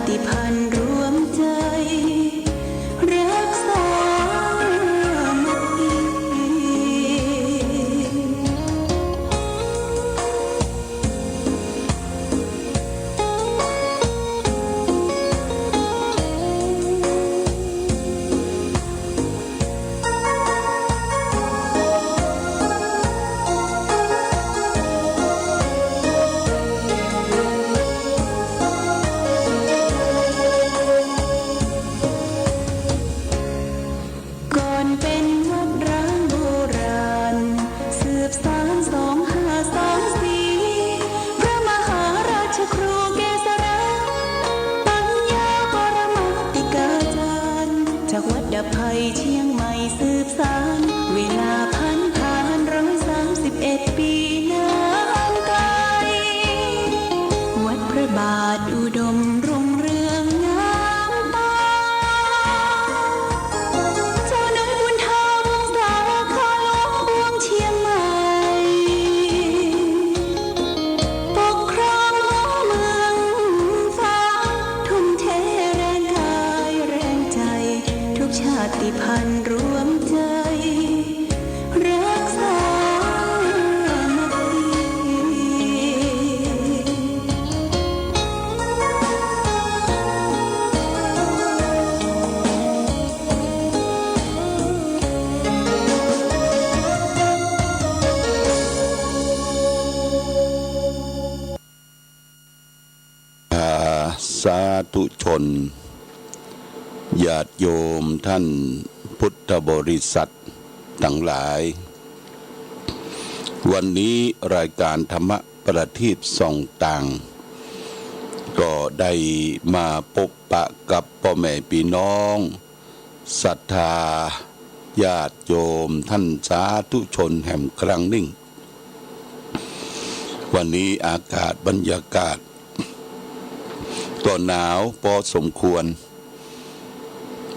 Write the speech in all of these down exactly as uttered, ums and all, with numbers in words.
ติพันธ์รวมใจ๋ รักษามัคคี ก่อนเป๋นวัดร้างโบราณ สืบสานสองห้าสองสี่ พระมหาราชครูเกษรา ปัญญาปรมาติกาจารย์ จากวัดดับภัยเจียงใหม่สืบสาน เวลาผันผานร้อยสามสิบเอ็ดปี๋นานไก๋ วัดพระบาทอุดมรุ่งเรืองงามต๋า เจ้าหน้อยบุญธรรมสาขาหลวงเจียงใหม่ ปกครองหัวเมืองฟ้า ทุ่มเทแรงกายแรงใจ๋ ทุกชาติพันธุ์รวมใจ๋ รักษามัคคี อ่า สาธุชน ญาติโยมท่านพุทธบริษัทตังหลาย วันนี้รายก๋านธรรมประทีปส่องตาง ก็ได้มาปบปะกับป้อแม่ปี้น้อง ศรัทธาญาติโยมท่านสาธุชนแหมครั้งนึ่ง วันนี้อากาศบรรยากาศก็หนาวปอสมควร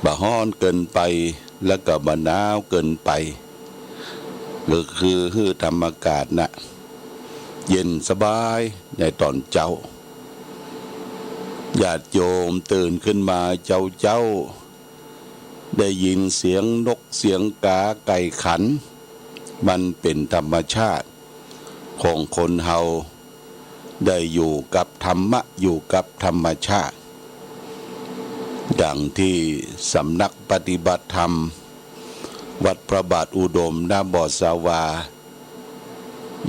บ่ฮ้อนเกินไป แล้วก็บ่หนาวเกินไป ก็คือหื้อธรรมอากาศน่ะ เย็นสบายในต๋อนเจ๊า ญาติโยมตื่นขึ้นมาเจ๊าๆ ได้ยินเสียงนกเสียงก๋าไก่ขัน มันเป๋นธรรมชาติของคนเฮา ได้อยู่กับธรรมะ อยู่กับธรรมชาติ ดังตี้สำนักปฏิบัติธรรม วัดพระบาทอุดม ณ บ่อสาวา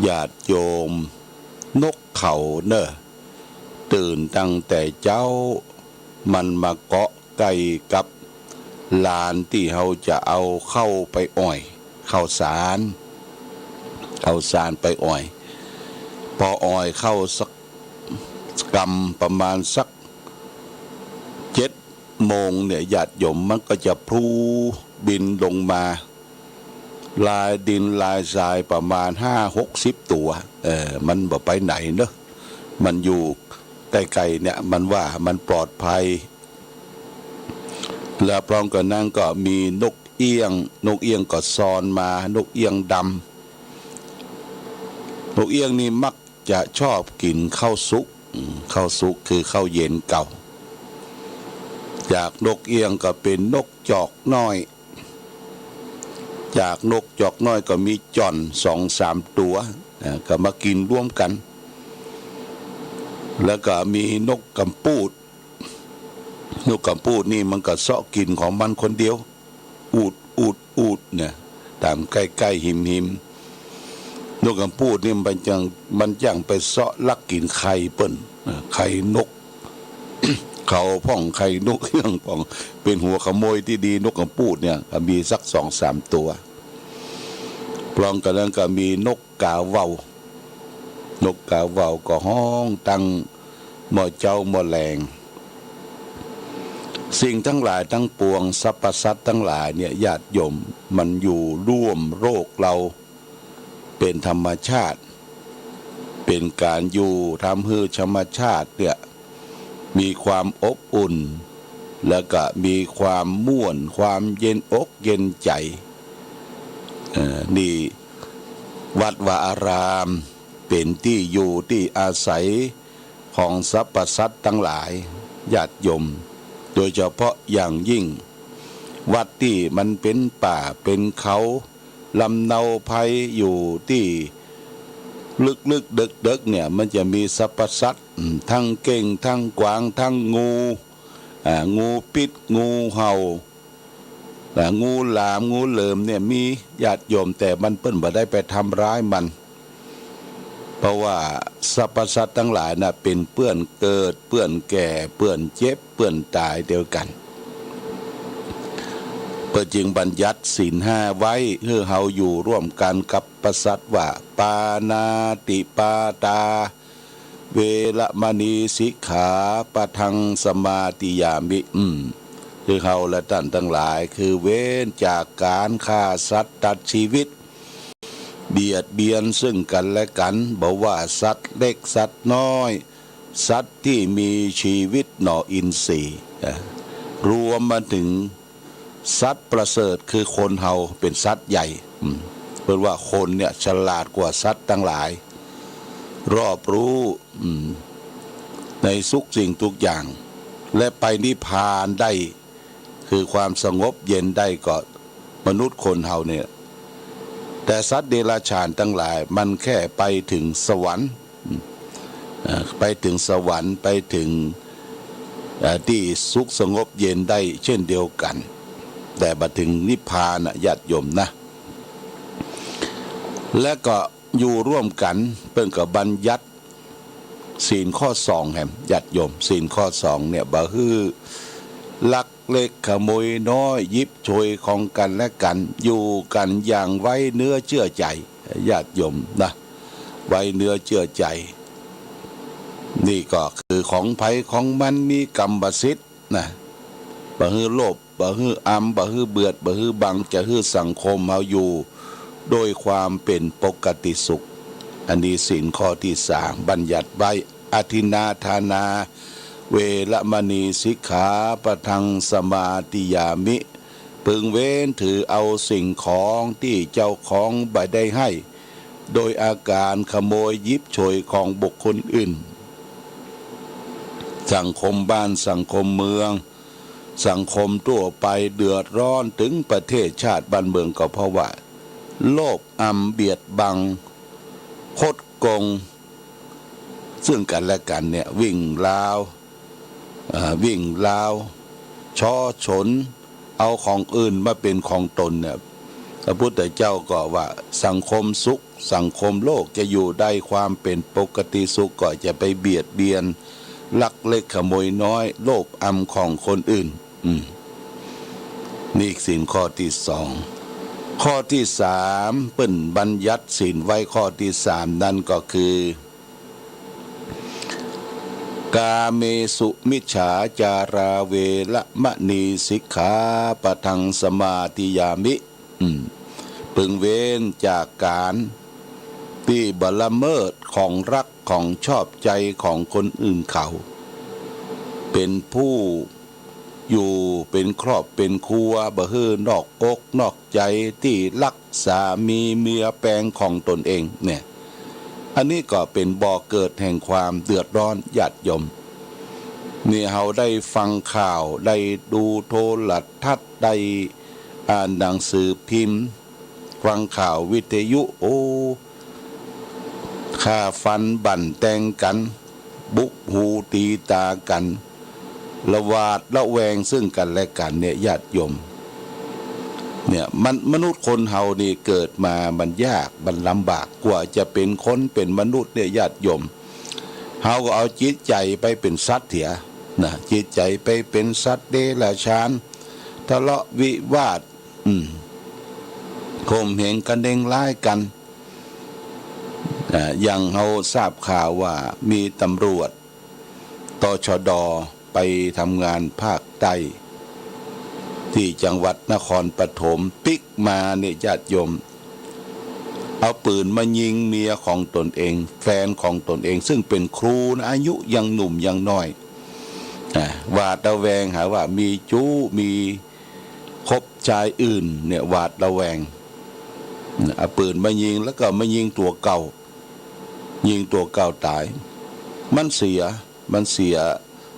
ญาติโยม นกเขาเน่อ ตื่นตั้งแต่เจ๊า มันมาเกาะใก้กับลานตี้เฮาจะเอาข้าวไปอ่อย ข้าวสาร ข้าวสารไปอ่อย ปออ่อยข้าวสักกำ ประมาณสักเจ็ดโมงเนี่ย ญาติโยม มันก็จะพลูบินลงมา ลายดินลายทรายประมาณห้าหกสิบตั๋ว เออ มันบ่ไปไหนเนอะ มันอยู่ใก้ๆ เนี่ย มันว่ามันปลอดภัย แล้วพร้อมกั๋นนั้นก็มีนกเอี้ยง นกเอี้ยงก็ซอนมา นกเอี้ยงดำ นกเอี้ยงนี่มักจะชอบกิ๋นข้าวสุก อืม ข้าวสุกคือข้าวเย็นเก่า จากนกเอี้ยงก็เป๋นนกจอกน้อย จากนกจอกน้อยก็มีจ่อนสองสามตั๋ว อ่า ก็มากิ๋นร่วมกั๋น แล้วก็มีนกกำปูด นกกำปูดนี่มันก็เซาะกิ๋นของมันคนเดียว อูด อูด อูด เนี่ย ต๋ามใก้ๆ หิมๆ นกกำปูดนี่มันจั่ง มันจั่งไปเซาะลักกิ๋นไข่เปิ้น เอ่อ ไข่นกเขาพ่อง ไข่นกเอี้ยงพ่อง เป๋นหัวขโมยตี้ดี นกกำปูดเนี่ย ก็มีสักสองสามตั๋ว พร้อมกั๋นนั้นก็มีนกกาเหว่า นกกาเหว่าก็ฮ้องตั้งหม้อเจ๊าหม้อแลง สิ่งตังหลายตังปวง สรรพสัตว์ตังหลายเนี่ย ญาติโยม มันอยู่ร่วมโลกเฮา เป๋นธรรมชาติ เป๋นก๋านอยู่ทำหื้อธรรมชาติเนี่ย มีความอบอุ่น แล้วก็มีความม่วน ความเย็นอกเย็นใจ๋ เอ่อ นี่วัดวาอาราม เป๋นตี้อยู่ตี้อาศัยของสรรพสัตว์ตังหลาย ญาติโยม โดยเฉพาะอย่างยิ่ง วัดตี้มันเป๋นป่าเป๋นเขา ลำเนาไพรอยู่ตี้ลึกๆ เดิ็กๆ เนี่ย มันจะมีสรรพสัตว์ อืม ตึงเก้ง ตึงกวาง ตึงงู อ่า งูปิ๊ด งูเห่า อ่า งูหลาม งูเหลิมเนี่ยมี ญาติโยม แต่มันเปิ้นบ่ได้ไปทำร้ายมัน เพราะว่าสรรพสัตว์ตังหลายน่ะเป๋นเปื้อนเกิด เปื้อนแก่ เปื้อนเจ็บ เปื้อนต๋ายเดียวกั๋น เปิ้นจึงบัญญัติศีลห้าไว้ หื้อเฮาอยู่ร่วมกั๋นกับประสัตว์ว่า ปาณาติปาตา เวระมะณี สิกขาปะทัง สมาธิยามิ อืม คือเฮาและต้านตังหลาย คือเว้นจากก๋านฆ่าสัตว์ตัดจีวิต เบียดเบียนเซิ่งกั๋นและกั๋น บ่ว่าสัตว์เล็กสัตว์น้อย สัตว์ตี้มีจีวิตหน่ออินทรีย์ อ่ะ รวมมาเถิง สัตว์ประเสริฐคือคนเฮาเป๋นสัตว์ใหญ่ อืม เปิ้นว่าคนเนี่ยฉลาดกว่าสัตว์ตังหลาย รอบรู้ อืม ในทุกสิ่งทุกอย่าง และไปนิพพานได้ คือความสงบเย็นได้ก็มนุษย์คนเฮาเนี่ย แต่สัตว์เดรัจฉานตังหลายมันแค่ไปเถิงสวรรค์ อืม อ่า ไปเถิงสวรรค์ ไปเถิง อ่า ตี้สุขสงบเย็นได้เช่นเดียวกั๋น แต่บ่เถิงนิพพานน่ะ ญาติโยมนะ และก็อยู่ร่วมกั๋น เปิ้นก็บัญญัติศีลข้อสองแหม ญาติโยม ศีลข้อสองเนี่ย บ่หื้อลักเล็กขโมยน้อย หยิบฉวยของกั๋นและกั๋น อยู่กั๋นอย่างไว้เนื้อเจื้อใจ๋ ญาติโยมนะ ไว้เนื้อเจื้อใจ๋ นี่ก็คือของใผของมัน มีกรรมสิทธิ์นะ บ่หื้อโลภ บ่หื้ออำ บ่หื้อเบียด บ่หื้อบัง จะหื้อสังคมเฮาอยู่โดยความเป๋นปกติสุข อันนี้ศีลข้อตี้สามบัญญัติไว้ อทินนาทานา เวระมะณี สิกขาปะทัง สมาธิยามิ พึงเว้นถือเอาสิ่งของตี้เจ้าของบ่ได้หื้อ โดยอาก๋านขโมยหยิบฉวยของบุคคลอื่น สังคมบ้าน สังคมเมือง สังคมทั่วไปเดือดร้อนเถิงประเทศชาติบ้านเมือง ก็เพราะว่าโลภอำเบียดบัง คดโกง เซิ่งกั๋นและกั๋นเนี่ย วิ่งราว เอ่อ วิ่งราว ฉ้อฉล เอาของอื่นมาเป๋นของตนเนี่ย พระพุทธเจ้าก็ว่าสังคมสุข สังคมโลกจะอยู่ได้ความเป๋นปกติสุข ก็จะไปเบียดเบียน ลักเล็กขโมยน้อย โลภอำของคนอื่น อืม นี่ศีลข้อตี้สอง ข้อตี้สาม เปิ้นบัญญัติศีลไว้ข้อตี้สามนั้นก็คือ กาเมสุมิจฉาจารา เวระมะณี สิกขาปะทัง สมาธิยามิ อืม พึงเว้นจากก๋านตี้บ่ละเมิดของฮักของชอบใจ๋ของคนอื่นเขา เป๋นผู้อยู่เป๋นครอบเป๋นครัว บ่หื้อนอกอกนอกใจ๋ตี้ฮักสามีเมียแปงของตนเองเนี่ย อันนี้ก็เป๋นบ่อเกิดแห่งความเดือดร้อน ญาติโยม นี่เฮาได้ฟังข่าว ได้ดูโทรทัศน์ ได้อ่านหนังสือพิมพ์ ฟังข่าววิทยุ โอ้ ฆ่าฟันบั่นแตงกั๋น บุกหูตีต๋ากั๋น ละหวาดระแวงเซิ่งกั๋นและกั๋นเนี่ย ญาติโยม เนี่ย มัน มนุษย์คนเฮานี่เกิดมามันยาก มันลำบาก กว่าจะเป๋นคน เป๋นมนุษย์เนี่ย ญาติโยม เฮาก็เอาจิตใจ๋ไปเป๋นสัตว์เสียนะ จิตใจ๋ไปเป๋นสัตว์เดรัจฉาน ทะเลาะวิวาท อืม ข่มเหงคะเนงร้ายกั๋น อ่า อย่างเฮาทราบข่าวว่ามีตำรวจ ตชด ไปทำงานภาคใต้ ตี้จังหวัดนครปฐม ปิ๊กมาเนี่ย ญาติโยม เอาปืนมายิงเมียของตนเอง แฟนของตนเอง ซึ่งเป๋นครูนะ อายุยังหนุ่มยังน้อย อ่า หวาดระแวงหาว่ามีจู๊ มีคบชายอื่นเนี่ย หวาดระแวง เอาปืนมายิง แล้วก็มายิงตั๋วเก่า ยิงตั๋วเก่าต๋าย มันเสีย มันเสีย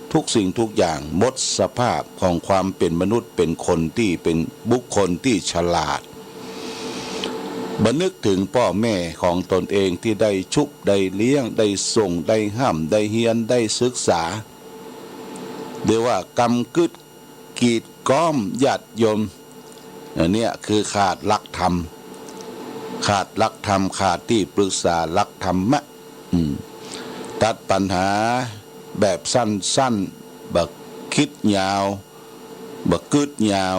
โท ทุกสิ่งทุกอย่าง หมดสภาพของความเป๋นมนุษย์ เป๋นคนตี้ เป๋นบุคคลตี้ฉลาด บ่นึกเถิงป้อแม่ของตนเองตี้ได้ชุบ ได้เลี้ยง ได้ส่ง ได้ฮ่ำ ได้เฮียน ได้ศึกษา เรียกว่ากำกึ๊ด กีดก๊อม ญาติโยม อันเนี้ยคือขาดหลักธรรม ขาดหลักธรรม ขาดตี้ปรึกษาหลักธรรมะ อืม ตัดปัญหาแบบสั้นๆ บ่กึ๊ดยาว บ่กึ๊ดยาว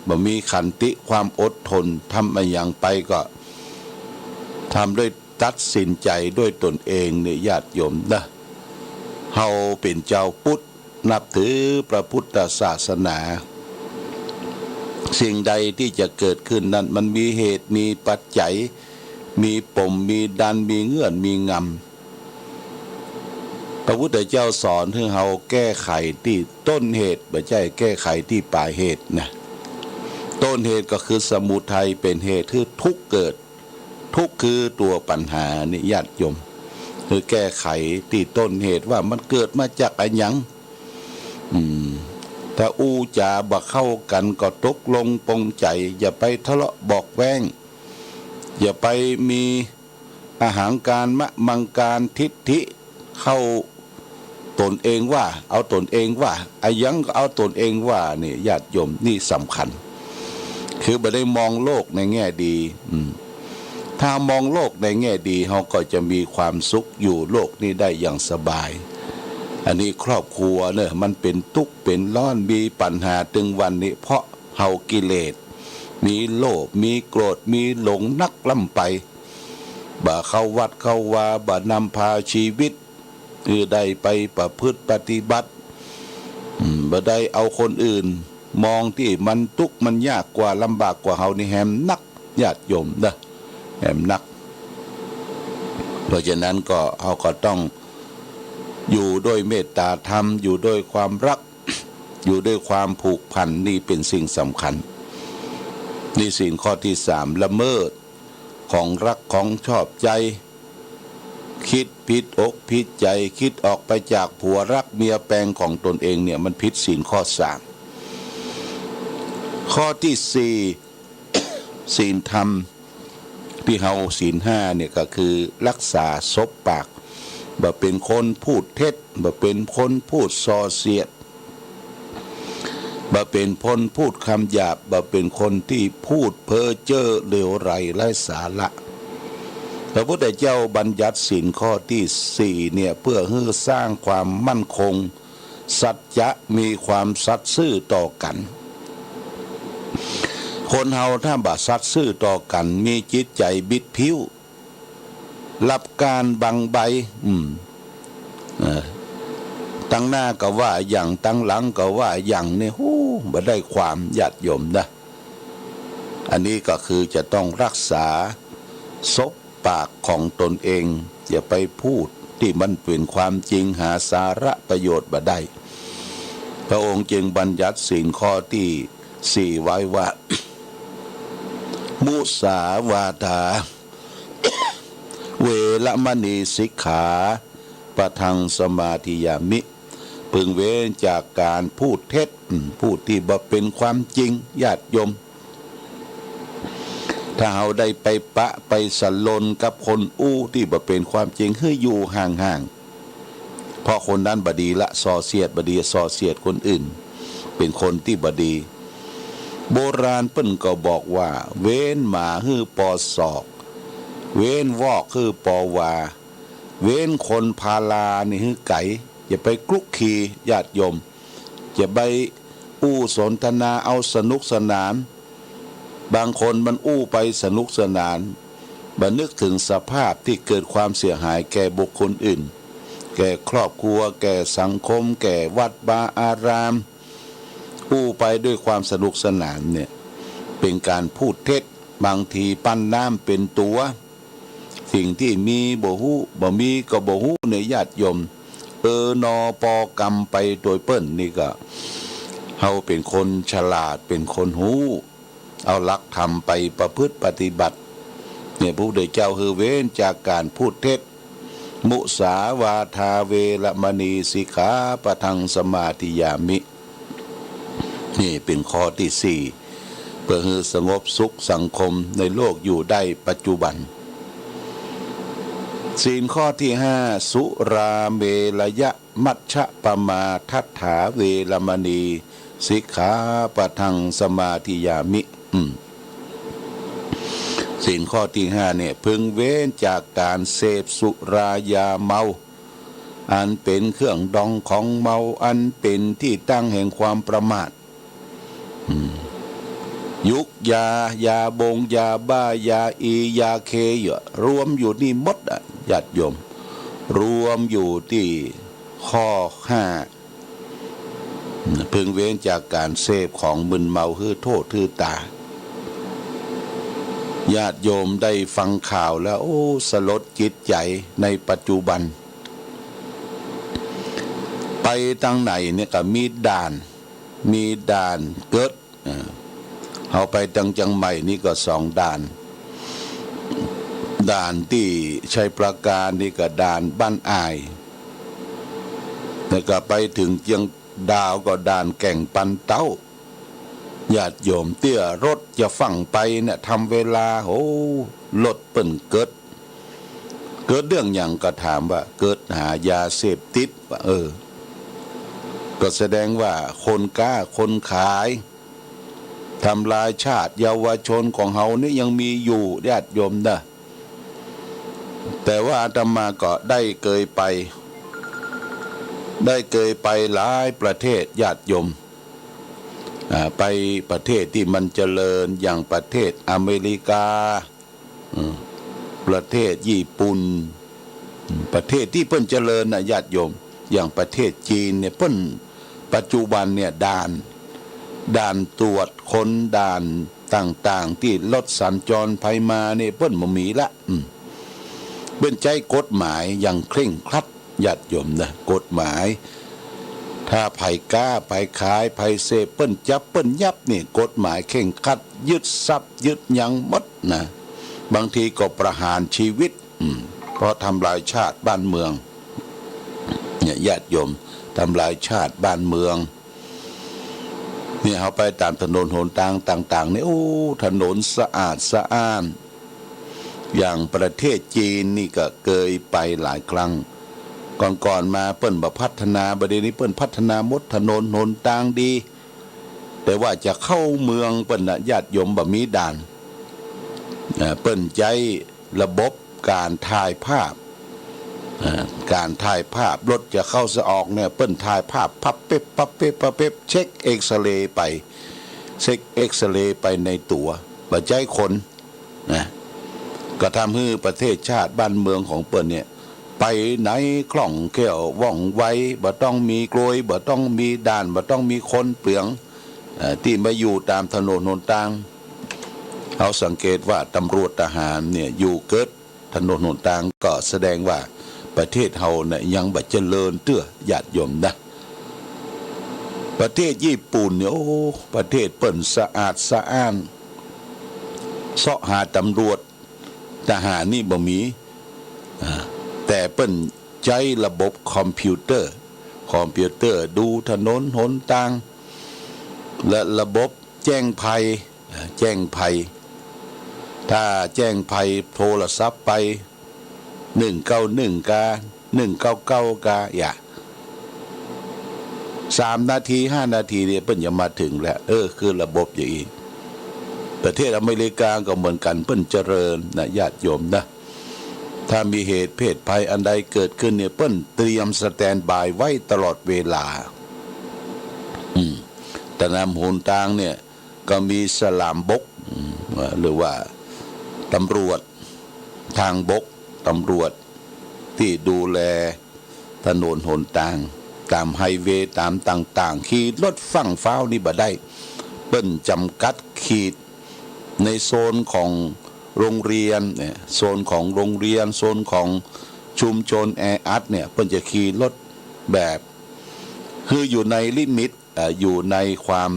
บ่มีขันติความอดทน ทำอะหยังไปก็ทำด้วย ตัดสินใจ๋ด้วยตนเองเนี่ย ญาติโยมนะ เฮาเป๋นจาวพุทธ นับถือพระพุทธศาสนา สิ่งใดตี้จะเกิดขึ้นนั้น มันมีเหตุ มีปัจจัย มีปม มีดัน มีเงื่อน มีงำ พระพุทธเจ้าสอนหื้อเฮาแก้ไขตี้ต้นเหตุ บ่ใจ้แก้ไขตี้ป๋ายเหตุนะ ต้นเหตุก็คือสมุทัย เป๋นเหตุหื้อทุกข์เกิด ทุกข์คือตั๋วปัญหานี่ ญาติโยม คือแก้ไขตี้ต้นเหตุว่ามันเกิดมาจากอะหยัง อืม ถ้าอู้จ๋าบ่เข้ากั๋นก็ตกลงปงใจ๋ อย่าไปทะเลาะเบาะแว้ง อย่าไปมีอหังการ มะมังการ ทิฏฐิ เข้าตนเองว่า เอาตนเองว่า อะหยังก็เอาตนเองว่านี่ ญาติโยม นี่สำคัญ คือบ่ได้มองโลกในแง่ดี อืม ถ้ามองโลกในแง่ดี เฮาก็จะมีความสุขอยู่โลกนี้ได้อย่างสบาย อันนี้ครอบครัวเน่อ มันเป๋นตุ๊กข์เป๋นร้อน มีปัญหาตึงวันนี้ เพราะเฮากิเลส มีโลภ มีโกรธ มีหลงนักล้ำไป บ่เข้าวัดเข้าวา บ่นำพาชีวิต คือได้ไปประพฤติปฏิบัติ อืม บ่ได้เอาคนอื่น มองตี้มันตุ๊กข์มันยากกว่า ลำบากกว่าเฮานี่แหมนัก ญาติโยมเน่อ แหมนัก เพราะฉะนั้นก็ เฮาก็ต้องอยู่ด้วยเมตตาธรรม อยู่ด้วยความรัก อยู่ด้วยความผูกพัน นี่เป๋นสิ่งสำคัญ นี่ศีลข้อตี้สาม ละเมิดของรักของชอบใจ๋ คิดผิดอกผิดใจ๋ คิดออกไปจากผัวรักเมียแปงของตนเองเนี่ย มันผิดศีลข้อสาม ข้อตี้สี่ ศีลธรรมตี้เฮา ศีลห้าเนี่ย ก็คือรักษาสบปาก บ่เป๋นคนพูดเท็จ บ่เป๋นคนพูดส่อเสียด บ่เป๋นคนพูดกำหยาบ บ่เป๋นคนตี้พูดเพ้อเจ้อเลวไหลไร้สาระ พระพุทธเจ้าบัญญัติศีลข้อตี้สี่เนี่ย เพื่อหื้อสร้างความมั่นคง สัจจะ มีความสัตย์ซื่อต่อกั๋น คนเฮาถ้าบ่สัตย์ซื่อต่อกั๋น มีจิตใจ๋บิดผิ้ว ลับก้านบังใบ อืม เออ ตังหน้าก็ว่าอะหยัง ตังหลังก็ว่าอะหยังนี่ ฮู้ บ่ได้ความ ญาติโยมเน่อ อันนี้ก็คือจะต้องรักษาสบปากของตนเอง อย่าไปพูดตี้มันเป๋นความจริง หาสาระประโยชน์บ่ได้ พระองค์จึงบัญญัติศีลข้อตี้สี่ไว้ว่า มุสาวาทา เวระมะณี สิกขาปะทังสมาธิยามิ พึงเว้นจากก๋านพูดเท็จ อืม พูดตี้บ่เป๋นความจริง ญาติโยม ถ้าเฮาได้ไปปะไปสะหลนกับคนอู้ตี้บ่เป๋นความจริง หื้ออยู่ห่างๆ เพราะคนนั้นบ่ดีละ ส่อเสียดบ่ดี ส่อเสียดคนอื่น เป๋นคนตี้บ่ดี โบราณเปิ้นก็บอกว่า เว้นหมาหื้อปอศอก เว้นวอกหื้อปอวา เว้นคนพาลานี่หื้อไก๋ อย่าไปคลุกคลี ญาติโยม อย่าไปอู้สนทนาเอาสนุกสนาน บางคนมันอู้ไปสนุกสนาน บ่นึกเถิงสภาพตี้เกิดความเสียหายแก่บุคคลอื่น แก่ครอบครัว แก่สังคม แก่วัดวาอาราม อู้ไปด้วยความสนุกสนานเนี่ย เป๋นก๋านพูดเท็จ บางทีปั้นน้ำเป๋นตั๋ว สิ่งตี้มีบ่ฮู้ บ่มีก็บ่ฮู้เนี่ย ญาติโยม เออนอปอกำไปโตยเปิ้น นี่ก็ เฮาเป๋นคนฉลาด เป๋นคนฮู้ เอาหลักธรรมไปประพฤติปฏิบัติ เนี่ย พระพุทธเจ้าหื้อเว้นจากก๋านพูดเท็จ มุสาวาทาเวรมณี สิกขาปะทังสมาธิยามิ นี่เป๋นข้อตี้สี่ เปื้อหื้อสงบสุขสังคมในโลกอยู่ได้ปัจจุบัน ศีลข้อตี้ห้า สุราเมรยมัชฌปมาทัฏฐาเวรมณี สิกขาปะทังสมาธิยามิ อืม ศีลข้อตี้ห้าเนี่ย พึงเว้นจากก๋านเสพสุรายาเมา อันเป๋นเครื่องดองของเมา อันเป๋นตี้ตั้งแห่งความประมาท อืม ยุกยา ยาบง ยาบ้า ยาอี ยาเค อยู่ รวมอยู่นี่หมดอะ ญาติโยม รวมอยู่ตี้ข้อห้า พึงเว้นจากก๋านเสพของมึนเมาหื้อโต้ษหื้อต๋า ญาติโยมได้ฟังข่าวแล้ว โอ้ สลดจิตใจ๋ในปัจจุบัน ไปตางไหนเนี่ยก็มีด่าน มีด่านเกิด เออ เฮาไปตางเจียงใหม่นี่ก็สองด่าน ด่านตี้ชัยปราการนี่ก็ด่านบ้านอ่าย แล้วก็ไปเถิงเจียงดาวก็ด่านแก่งปันเต๊า ญาติโยม เตื้อรถจะฟั่งไปเนี่ย ทำเวลา โห รถเปิ้นเกิด เกิดเรื่องหยังก็ถามว่า เกิดหายาเสพติด ว่า เออ ก็แสดงว่าคนก๊าคนขาย ทำลายชาติเยาวชนของเฮานี่ยังมีอยู่ ญาติโยมนะ แต่ว่าอาตมาก็ได้เกยไป ได้เกยไปหลายประเทศ ญาติโยม อ่า ไปประเทศตี้มันเจริญ อย่างประเทศอเมริกา อืม ประเทศญี่ปุ่น อืม ประเทศตี้เปิ้นเจริญนะ ญาติโยม อย่างประเทศจีนเนี่ย เปิ้น ปัจจุบันเนี่ย ด่าน ด่านตรวจคน ด่านต่างๆ ตี้รถสัญจรไปมาเนี่ย เปิ้นบ่มีละ อืม เปิ้นใจ๊กฎหมายอย่างเคร่งครัด ญาติโยมนะ กฎหมาย ถ้าใผก๊า ใผขาย ใผเสพ เปิ้นจับ เปิ้นยับนี่ กฎหมายเคร่งครัด ยึดทรัพย์ ยึดหยังหมดนะ บางทีก็ประหารชีวิต อืม เพราะทำลายชาติบ้านเมือง เนี่ย ญาติโยม ทำลายชาติบ้านเมือง เนี่ย เฮาไปต๋ามถนนหนตางต่างๆ นี่ โอ้ ถนนสะอาดสะอ้าน อย่างประเทศจีนนี่ก็เกยไปหลายครั้ง ก่อนๆ มาเปิ้นบ่พัฒนา บ่าเดี่ยวนี้เปิ้นพัฒนาหมด ถนนหนตางดี แต่ว่าจะเข้าเมืองเปิ้นนะ ญาติโยม บ่มีด่าน เอ่อ เปิ้นใจ๊ระบบก๋านถ่ายภาพ เอ่อ ก๋านถ่ายภาพ รถจะเข้าจะออกเนี่ย เปิ้นถ่ายภาพ ปั๊บเป๊บ ปั๊บเป๊บ ปั๊บเป๊บ เช็คเอกซเรย์ไป เช็คเอกซเรย์ไปในตั๋ว บ่ใจ๊คน นะ ก็ทำหื้อประเทศชาติบ้านเมืองของเปิ้นเนี่ย ไปไหนคล่องแคล่วว่องไว บ่ต้องมีกลวย บ่ต้องมีด่าน บ่ต้องมีคนเปือง เอ่อ ตี้มาอยู่ต๋ามถนนหนตาง เฮาสังเกตว่าตำรวจทหารเนี่ย อยู่เกิดถนนหนตาง ก็แสดงว่าประเทศเฮาเนี่ยยังบ่เจริญเตื้อ ญาติโยมนะ ประเทศญี่ปุ่นเนี่ย โอ้ ประเทศเปิ้นสะอาดสะอ้าน เซาะหาตำรวจทหารนี่บ่มี อ่า แต่เปิ้นใจ๊ระบบคอมพิวเตอร์ คอมพิวเตอร์ดูถนนหนตาง และระบบแจ้งภัย อ่า แจ้งภัย ถ้าแจ้งภัยโทรศัพท์ไป หนึ่งเก้าหนึ่ง กา หนึ่งเก้าเก้า กา อย่า สามนาที ห้านาทีเนี่ยเปิ้นจะมาเถิงแล้ว เออ คือระบบอย่างอี้ ประเทศอเมริกาก็เหมือนกั๋น เปิ้นเจริญนะ ญาติโยมนะ ถ้ามีเหตุเพศภัยอันใดเกิดขึ้นเนี่ย เปิ้นเตรียมสแตนด์บายไว้ตลอดเวลา อืม ถนนหนตางเนี่ย ก็มีสลามบก อืม หรือว่าตำรวจทางบก ตำรวจตี้ดูแลถนนหนตาง ต๋ามไฮเวย์ ต๋ามต่างๆ ขี่รถฟั่งฟ้าวนี่บ่ได้ เปิ้นจ๋ำกัดขีดในโซนของโรงเรียนเนี่ย โซนของโรงเรียน โซนของชุมชนแออัดเนี่ย เปิ้นจะขี่รถแบบ คืออยู่ในลิมิต เอ่อ อยู่ในความ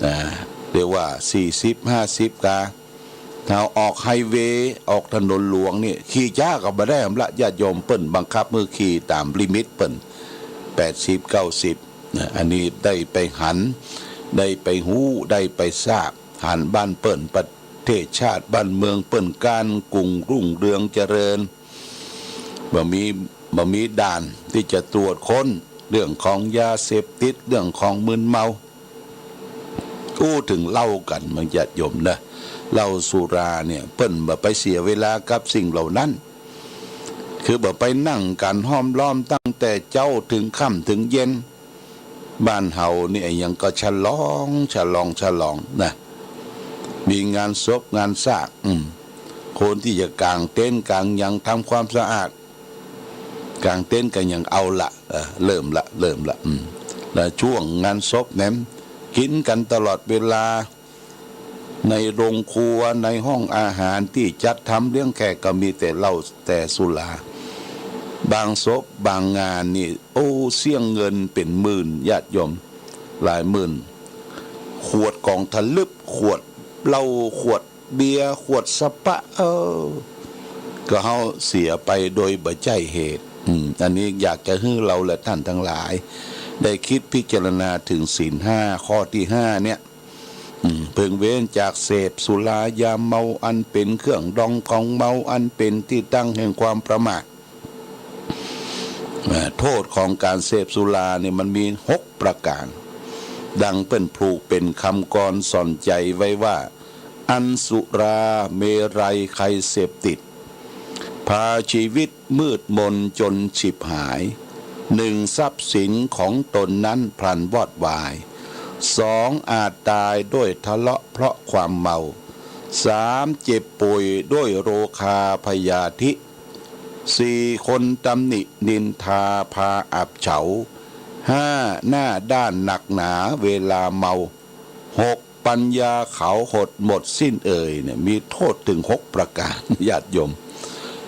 เอ่อ เรียกว่า สี่สิบ ห้าสิบ กา ถ้าออกไฮเวย์ ออกถนนหลวงนี่ ขี่จ๊าก็บ่ได้ละ ญาติโยม เปิ้นบังคับหื้อขี่ต๋ามลิมิตเปิ้น แปดสิบ เก้าสิบ นะ อันนี้ได้ไปหัน ได้ไปฮู้ ได้ไปซาบ หันบ้านเปิ้น ประเทศชาติบ้านเมืองเปิ้นก้านกุ่งรุ่งเรืองเจริญ บ่มี บ่มีด่านตี้จะตรวจค้นเรื่องของยาเสพติด เรื่องของมึนเมา อู้เถิงเหล้ากั๋น บางญาติโยมนะ เหล้าสุราเนี่ย เปิ้นบ่ไปเสียเวลากับสิ่งเหล่านั้น คือบ่ไปนั่งกั๋นห้อมล้อมตั้งแต่เจ๊าเถิงค่ำเถิงเย็น บ้านเฮานี่อะหยังก็ฉลอง ฉลอง ฉลองนะ มีงานศพงานซาก อืม คนตี้จะก๋างเต็นท์ก๋างหยังทำความสะอาด ก๋างเต็นท์ก็ยังเอาละ เออ เริ่มละ เริ่มละ อืม แล้วช่วงงานศพแหม กิ๋นกั๋นตลอดเวลา ในโรงครัว ในห้องอาหารตี้จัดทำเลี้ยงแขกก็มีแต่เหล้าแต่สุรา บางศพบางงานนี่ โอ้ เสี้ยงเงินเป๋นหมื่น ญาติโยม หลายหมื่น ขวดก๋องถลึบ ขวดเหล้า ขวดเบียร์ ขวดสปะ เออ ก็เฮาเสียไปโดยบ่ใจ้เหตุ อืม อันนี้อยากจะหื้อเฮาและท่านทั้งหลาย ได้กึ๊ดพิจารณาเถิงศีลห้า ข้อตี้ห้าเนี่ย อืม เพิ่งเว้นจากเสพสุรายาเมา อันเป๋นเครื่องดองของเมา อันเป๋นตี้ตั้งแห่งความประมาท อ่า โต้ษของก๋านเสพสุรานี่มันมีหกประก๋าน ดังเปิ้นผูกเป๋นกำกรสอนใจ๋ไว้ว่า อันสุราเมรัยใครเสพติด พาชีวิตมืดมนจนฉิบหาย หนึ่ง ทรัพย์สินของตนนั้นพลันวอดวาย สอง อาจต๋ายด้วยทะเลาะเพราะความเมา สาม เจ็บป่วยด้วยโรคาพยาธิ สี่ คนตำหนินินทาพาอับเฉา ห้า หน้าด้านหนักหนาเวลาเมา หก ปัญญาเขาหดหมดสิ้นเอ่ยเนี่ย มีโต้ษเถิงหกประก๋าน ญาติโยม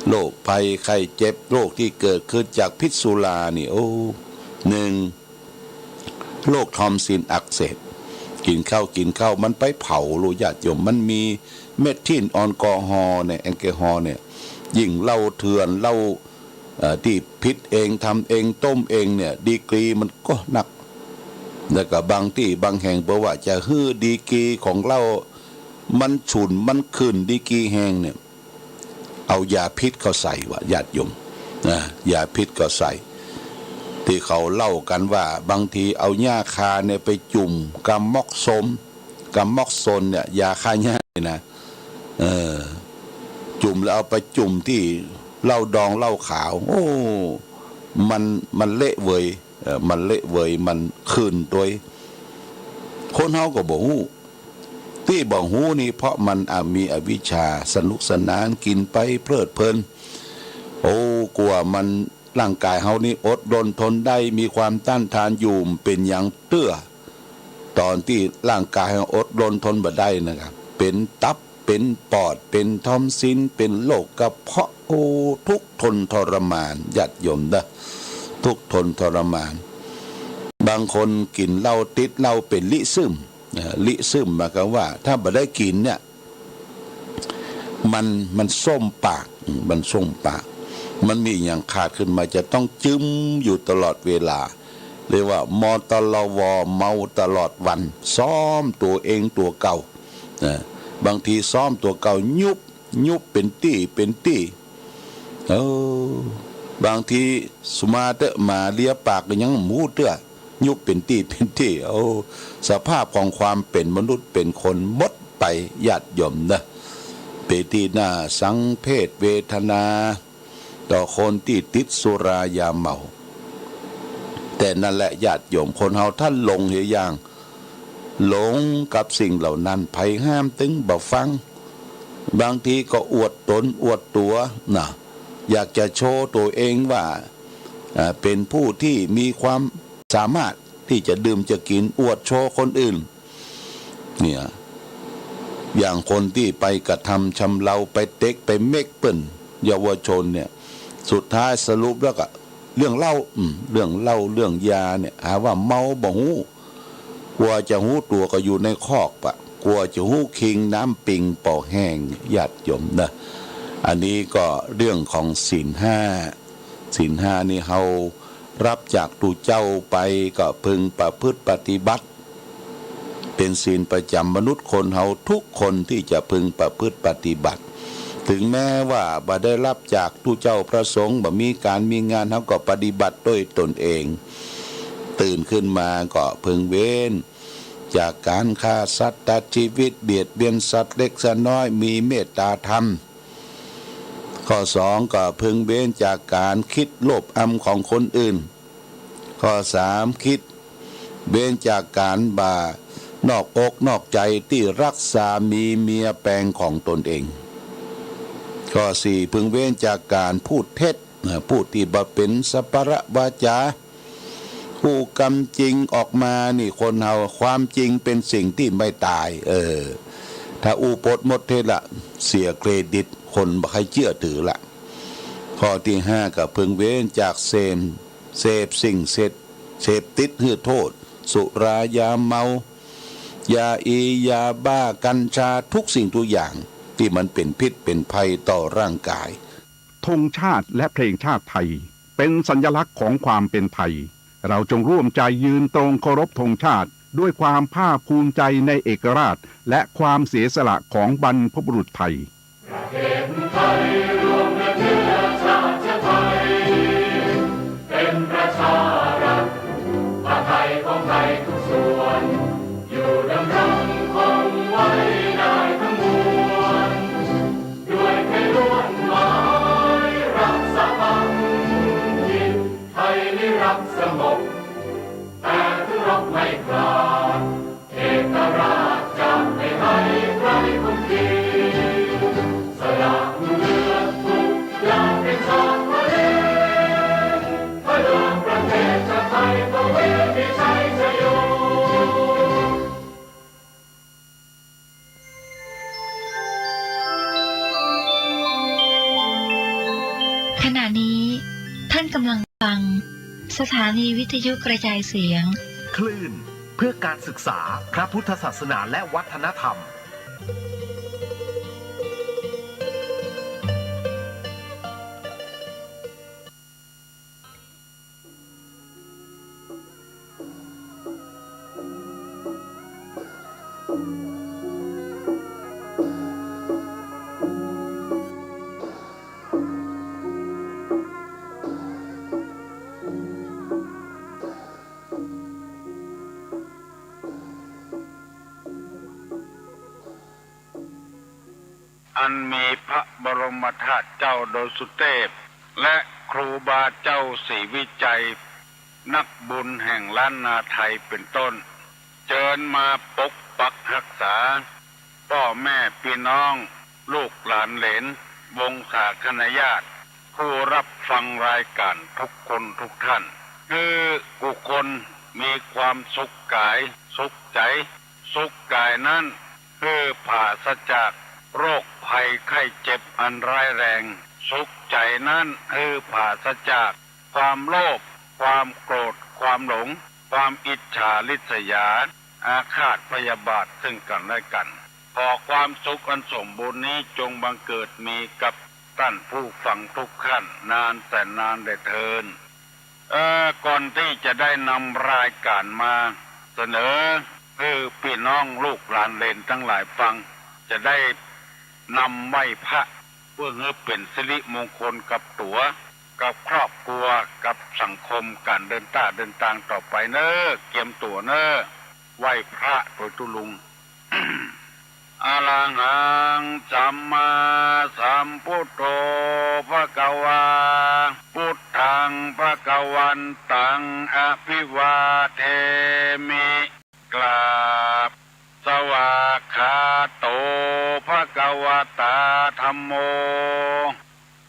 โรคภัยไข้เจ็บ โรคตี้เกิดขึ้นจากพิษสุรานี่ โอ้ หนึ่ง โรคทอนซิลอักเสบ กิ๋นข้าวกิ๋นข้าวมันไปเผาลูก ญาติโยม มันมีเมทิลแอลกอฮอล์เนี่ย แอลกอฮอล์เนี่ย ยิ่งเหล้าเถื่อน เหล้า เอ่อ ตี้ผิดเอง ทำเอง ต้มเองเนี่ย ดีกรีมันก็นัก แล้วก็บางตี้บางแห่ง เปิ้นว่าจะหื้อดีกรีของเหล้ามันสูง มันขึ้นดีกรีแฮงเนี่ย เอายาพิษเข้าใส่ว่ะ ญาติโยม นะ ยาพิษเข้าใส่ ตี้เขาเล่ากั๋นว่า บางทีเอาหญ้าคาเนี่ยไปจุ่มกับม็อกโซน กับม็อกโซนเนี่ย ยาฆ่าหญ้านี่นะ เออ จุ่มแล้วเอาไปจุ่มตี้เหล้าดองเหล้าขาว โอ้ มัน มันเละเวย เอ่อ มันเละเวย มันขึ้นตวย คนเฮาก็บ่ฮู้ ตี้บ่ฮู้นี่เพราะมัน อ่ะ มีอวิชชา สนุกสนานกิ๋นไปเพลิดเพลิน โอ้ กว่ามัน ร่างก๋ายเฮานี่อดรนทนได้ มีความต้านทานอยู่ เป๋นหยังเตื้อ ต๋อนตี้ร่างก๋ายเฮาอดรนทนบ่ได้นะครับ เป๋นตับ เป๋นปอด เป๋นทอนซิล เป๋นโรคกระเพาะ โอ้ ทุกข์ทนทรมาน ญาติโยมเด้อ ทุกข์ทนทรมาน บางคนกิ๋นเหล้าติดเหล้าเป๋นลิซึม เอ่อ ลิซึมหมายความว่า ถ้าบ่ได้กิ๋นเนี่ย มัน มันส้มปาก อืม มันส้มปาก มันมีอะหยังขาดขึ้นมา จะต้องจึ้มอยู่ตลอดเวลา เรียกว่า มตลว เมาตลอดวัน ซ้อมตั๋วเองตั๋วเก่า นะ บางทีซ้อมตั๋วเก่า ยุบ ยุบเป๋นตี้ เป๋นตี้ เออ บางทีสุมาเต๊อะ หมาเลียปากก็ยังบ่ฮู้เตื้อ ยุบเป๋นตี้ เป๋นตี้ โอ้ สภาพของความเป๋นมนุษย์เป๋นคนหมดไป ญาติโยมเนาะ เป๋นตี้น่าสังเวชเวทนา ต่อคนตี้ติดสุรายาเมา แต่นั่นแหละญาติโยม คนเฮาถ้าหลงเหียอย่าง หลงกับสิ่งเหล่านั้น ใผห้ามตึงบ่ฟัง บางทีก็อวดต๋นอวดตั๋วนะ อยากจะโชว์ตั๋วเองว่า อ่า เป๋นผู้ตี้มีความสามารถตี้จะดื่มจะกิ๋น อวดโชว์คนอื่น เนี่ย อย่างคนตี้ไปกระทำชำเรา ไปเต็กไปเม็กเปิ้น เยาวชนเนี่ย สุดท้ายสรุปแล้วก็เรื่องเหล้า อืม เรื่องเหล้า เรื่องยาเนี่ย หาว่าเมาบ่ฮู้ กว่าจะฮู้ตั๋วก็อยู่ในคอกปะ กลัวจะฮู้คิงน้ำปิงปอแห้ง ญาติโยมนะ อันนี้ก็เรื่องของศีลห้า ศีลห้านี่เฮารับจากตุ๊เจ้าไปก็พึงประพฤติปฏิบัติ เป๋นศีลประจ๋ำมนุษย์คนเฮาทุกคนตี้จะพึงประพฤติปฏิบัติ ถึงแม้ว่าบ่ได้รับจากตุ๊เจ้าพระสงฆ์ บ่มีก๋านมีงาน เฮาก็ปฏิบัติด้วยตนเอง ตื่นขึ้นมาก็พึงเว้นจากก๋านฆ่าสัตว์ตัดจีวิต เบียดเบียนสัตว์เล็กสัตว์น้อย มีเมตตาธรรม ข้อสองก็พึงเว้นจากก๋านกึ๊ดโลภอำของคนอื่น ข้อสามกึ๊ดเว้นจากก๋านบ่านอกอกนอกใจ๋ตี้รักสามีเมียแปงของตนเอง ข้อสี่พึงเว้นจากก๋านพูดเท็จ นะ พูดตี้บ่เป๋นสัปปะวาจา อู้กำจริงออกมานี่ คนเฮา ความจริงเป๋นสิ่งตี้ไม่ต๋าย เออ ถ้าอู้ปดมดเท็จละ เสียเครดิต คนบ่ใค่เจื้อถือละ ข้อตี้ห้าก็พึงเว้นจากเสพ เสพสิ่งเสพ เสพติดหื้อโต้ษ สุรายาเมา ยาอี ยาบ้า กัญชา ทุกสิ่งทุกอย่างตี้มันเป๋นพิษเป๋นภัยต่อร่างกาย ธงชาติและเพลงชาติไทย เป็นสัญลักษณ์ของความเป็นไทย เราจงร่วมใจยืนตรงเคารพธงชาติ ด้วยความภาคภูมิใจในเอกราช และความเสียสละของบรรพบุรุษไทย ประเทศไทยรวมและเชื้อชาติไทย เป็นประชารัฐ ปไตยของไทยทุกส่วน อยู่ดำรงคงไว้ได้ทั้งมวล ด้วยไทยล้วนหมายรักสามัคคี ไทยนิรักสงบ แต่ถึงรบไม่ขาด เอกราชจะไม่ให้ใครคุมขีด สละเลือดทุกอย่างเป็นชาติทะเล เพื่อประเทศชาติไทย ทวีมีชัยชโย ขณะนี้ท่านกำลังฟัง สถานีวิทยุกระจายเสียง คลื่นเพื่อการศึกษา พระพุทธศาสนาและวัฒนธรรม อันมีพระบรมธาตุเจ้าดอยสุเทพ และครูบาเจ้าศรีวิชัย นักบุญแห่งล้านนาไทยเป็นต้น เจิญมาปกปักฮักษา ป้อแม่ปี้น้อง ลูกหลานเหลน วงศาคณาญาติ ผู้รับฟังรายการทุกคนทุกท่าน หื้อกู้คนมีความสุขกายสุขใจ๋ สุขกายนั้นหื้อปราศจากโรคภัยไข้เจ็บอันร้ายแรง สุขใจ๋นั้นหื้อปราศจากความโลภ ความโกรธ ความหลง ความอิจฉาริษยา อาฆาตพยาบาทซึ่งกันและกัน ขอความสุขอันสมบูรณ์นี้จงบังเกิดมีกับต้านผู้ฟังทุกท่านนานแสนนานแลเทิน เอ่อ ก่อนตี้จะได้นำรายการมาเสนอหื้อปี้น้องลูกหลานเหลนตังหลายฟัง จะได้นำไหว้พระ เพื่อหื้อเป๋นสิริมงคลกับตั๋ว กับครอบครัว กับสังคม ก๋านเดินต้าเดินตางต่อไปเน่อ เกียมตั๋วเน่อ ไหว้พระโตยตุ๊ลุง อะระหัง สัมมาสัมพุทโธ ภะคะวา พุทธัง ภะคะวันตัง อะภิวาเทมิ กราบ สวากขาโต ภะคะวะตา ธัมโม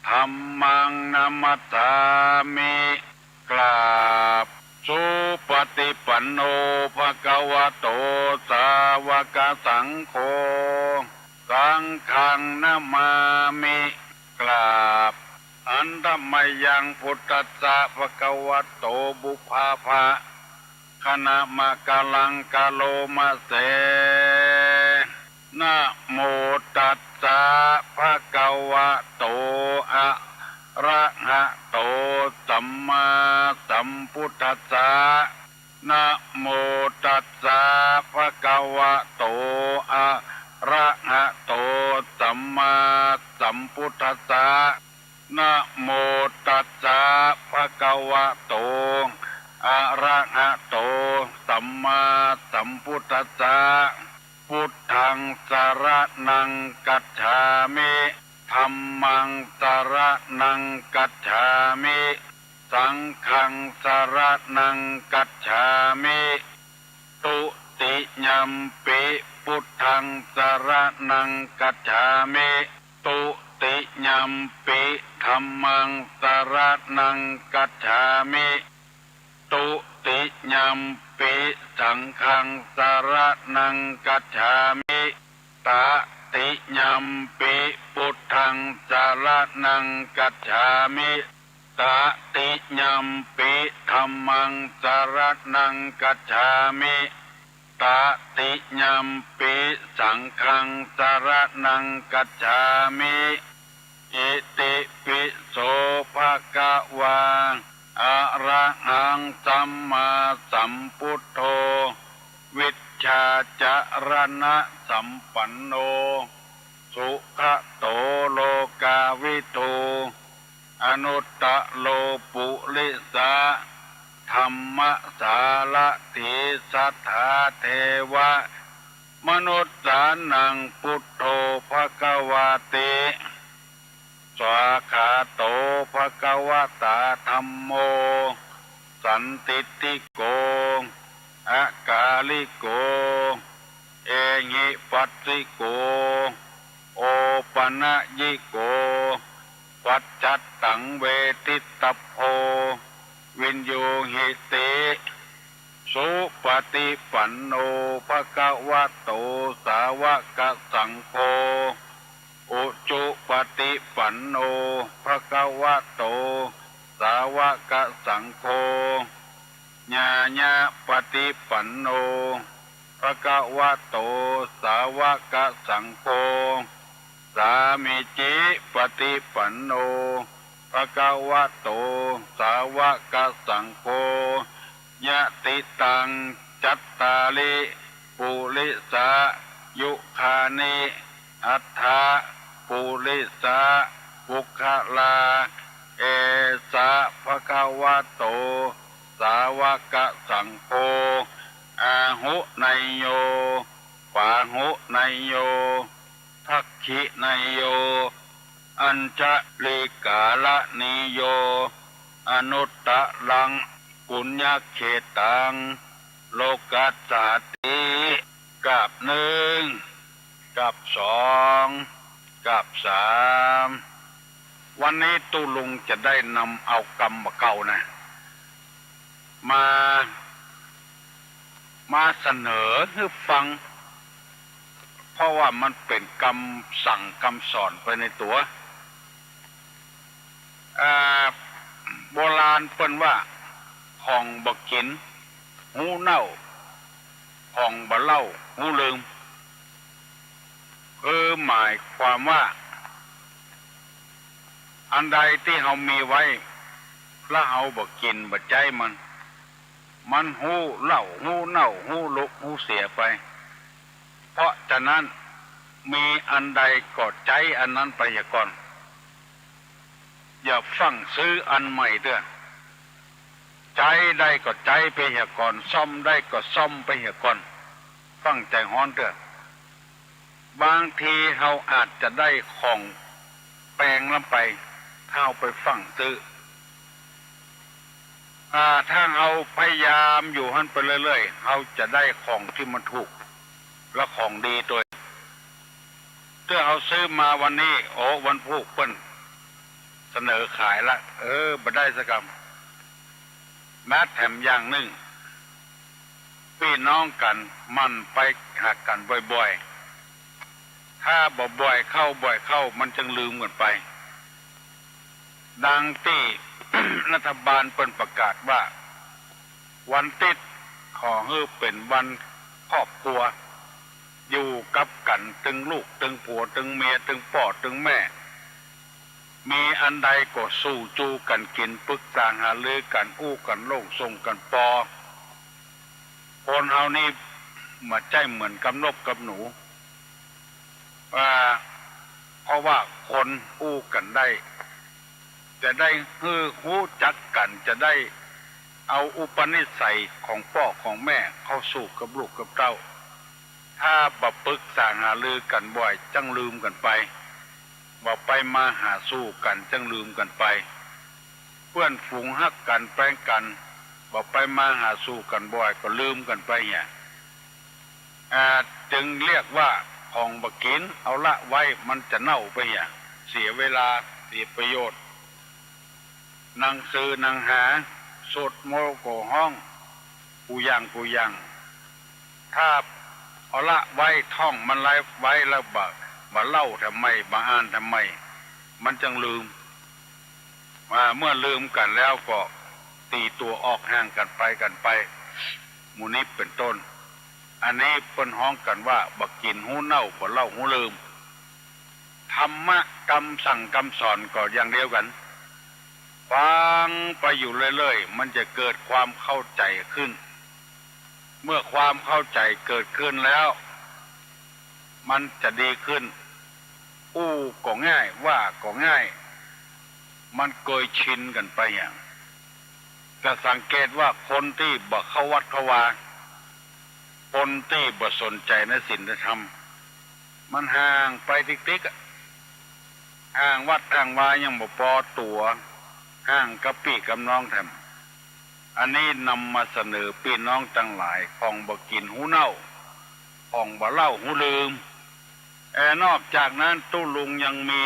ธัมมัง นะมัสสามิ กราบ สุปฏิปันโน ภะคะวะโต สาวกสังโฆ สังฆัง นะมามิ กราบ หันธะมะยัง พุทธัสสะ ภะคะวะโต ปุพพะ คะนะมะกะลัง กะโรมะเส นะโมตัสสะ ภะคะวะโต อะระหะโต สัมมาสัมพุทธัสสะ นะโมตัสสะ ภะคะวะโต อะระหะโต สัมมาสัมพุทธัสสะ นะโมตัสสะ ภะคะวะโต อะระหะโต สัมมาสัมพุทธัสสะ พุทธัง สะระณัง กัจฉามิ ธัมมัง สะระณัง กัจฉามิ สังฆัง สะระณัง กัจฉามิ ตุติยัมปิ พุทธัง สะระณัง กัจฉามิ ตุติยัมปิ ธัมมัง สะระณัง กัจฉามิ ตุติยัมปิ สังฆัง สะระณัง กัจฉามิ ตะติยัมปิ พุทธัง สะระณัง กัจฉามิ ตะติยัมปิ ธัมมัง สะระณัง กัจฉามิ ตะติยัมปิ สังฆัง สะระณัง กัจฉามิ อิติปิโส ภะคะวา อะระหัง สัมมาสัมพุทโธ วิชชาจะระณะสัมปันโน สุขะโต โลกาวิทู อนุตตะโร ปุริสะ ธัมมะสารถี สัตถาเทวะ มนุสสานัง พุทโธ ภะคะวาติ สวาคาโต ภะคะวะตา ธัมโม สันทิฏฐิโก อะกาลิโก เอหิปัสสิโก โอปะนะยิโก ปัจจัตตัง เวทิตตัพโพ วินยูหิติ สุปฏิปันโน ภะคะวะโต สาวะกะสังโฆ อุจุปฏิปันโน ภะคะวะโต สาวะกะสังโฆ ญาณะปฏิปันโน ภะคะวะโต สาวะกะสังโฆ สามีจิปฏิปันโน ภะคะวะโต สาวะกะสังโฆ ยะติตัง จัตตาริ ปุริสายุคานิ อัตถะ ปุริสะ ปุคคลา เอสะ ภะคะวะโต สาวะกะสังโฆ อาหุเนยโย ปาหุเนยโย ทักขิเนยโย อัญชลีกาละนีโย อนุตตะรัง ปุญญะเขตัง โลกัสสาติ กาบนึ่ง กาบสอง กาบสาม วันนี้ตุ๊ลุงจะได้นำเอากำบ่าเก่านะ มา มาเสนอหื้อฟัง เพราะว่ามันเป๋นกำสั่งกำสอนไปในตั๋ว อ่า โบราณเปิ้นว่า ของบ่กิ๋น ฮู้เน่า ของบ่เล่า ฮู้ลืม คือหมายความว่า อันใดตี้เฮามีไว้ แล้วเฮาบ่กิ๋นบ่ใจ๊มัน มันฮู้เล่า ฮู้เน่า ฮู้ลุก ฮู้เสียไป เพราะฉะนั้น มีอันใดก็ใจ๊อันนั้นไปเหียก่อน อย่าฟั่งซื้ออันใหม่เตื้อ ใจ๊ได้ก็ใจ๊ไปเหียก่อน ซ่อมได้ก็ซ่อมไปเหียก่อน ฟั่งใจ๋ฮ้อนเตื้อ บางทีเฮาอาจจะได้ของแปงล้ำไป ถ้าเฮาไปฟั่งซื้อ อ่า ถ้าเฮาพยายามอยู่หั้นไปเรื่อยๆ เฮาจะได้ของตี้มันถูก และของดีตวย เตื้อเฮาซื้อมาวันนี้ โอ้ วันพูกเปิ้นเสนอขายละ เออ บ่ได้สักกำ มาแถมอย่างนึ่ง ปี้น้องกั๋นหมั่นไปหากั๋นบ่อยๆ ถ้าบ่บ่อยเข้า บ่อยเข้า มันจึงลืมกั๋นไป ดังตี้ รัฐบาลเปิ้นประกาศว่า วันติ๊ดขอหื้อเป๋นวันครอบครัว อยู่กับกั๋น ตึงลูก ตึงผัว ตึงเมีย ตึงป้อ ตึงแม่ มีอันใดก็สู้จูกั๋นกิ๋น ปึกษาหารือกั๋น อู้กั๋นโล่ง ส่งกั๋นปอ คนเฮานี่บ่ใจ้เหมือนกับนกกับหนู อ่า เพราะว่าคนอู้กั๋นได้ จะได้หื้อฮู้จักกั๋น จะได้เอาอุปนิสัยของป้อของแม่เข้าสู่กับลูกกับเต้า ถ้าบ่ปึกษาหารือกั๋นบ่อย จั้งลืมกั๋นไป บ่ไปมาหาสู่กั๋น จั้งลืมกั๋นไป เปื้อนฝูงฮักกั๋นแป้งกั๋น บ่ไปมาหาสู่กั๋นบ่อย ก็ลืมกั๋นไปเหีย อ่า จึงเรียกว่าของบ่กิ๋น เอาละไว้ มันจะเน่าไปเหีย เสียเวลา เสียประโยชน์ หนังสือหนังหา สวดมนต์ก็ฮ้อง กู่อย่างกู่อย่าง ถ้าเอาละไว้ ท่องมันไว้แล้ว บ่ บ่เล่าทำไม บ่อ่านทำไม มันจั้งลืม อ่า เมื่อลืมกั๋นแล้วก็ตีตั๋วออกห่างกั๋นไปกั๋นไป หมู่นี้เป๋นต้น อันนี้เปิ้นฮ้องกั๋นว่า บ่กิ๋นฮู้เน่า บ่เล่าฮู้ลืม ธรรมะกำสั่งกำสอนก็อย่างเดียวกั๋น ฟังไปอยู่เรื่อยๆ มันจะเกิดความเข้าใจ๋ขึ้น เมื่อความเข้าใจ๋เกิดขึ้นแล้ว มันจะดีขึ้น อู้ก็ง่าย ว่าก็ง่าย มันเกยชินกั๋นไปอย่าง จะสังเกตว่าคนตี้บ่เข้าวัดเข้าวา คนตี้บ่สนใจ๋ในศีลในธรรม มันห่างไปติ๊กๆ อะ ห่างวัดห่างวายังบ่ปอตั๋ว ห่างกับปี้กับน้องแถม อันนี้นำมาเสนอปี้น้องตังหลาย ของบ่กิ๋นฮู้เน่า ของบ่เล่าฮู้ลืม เอ่อ นอกจากนั้นตุ๊ลุงยังมี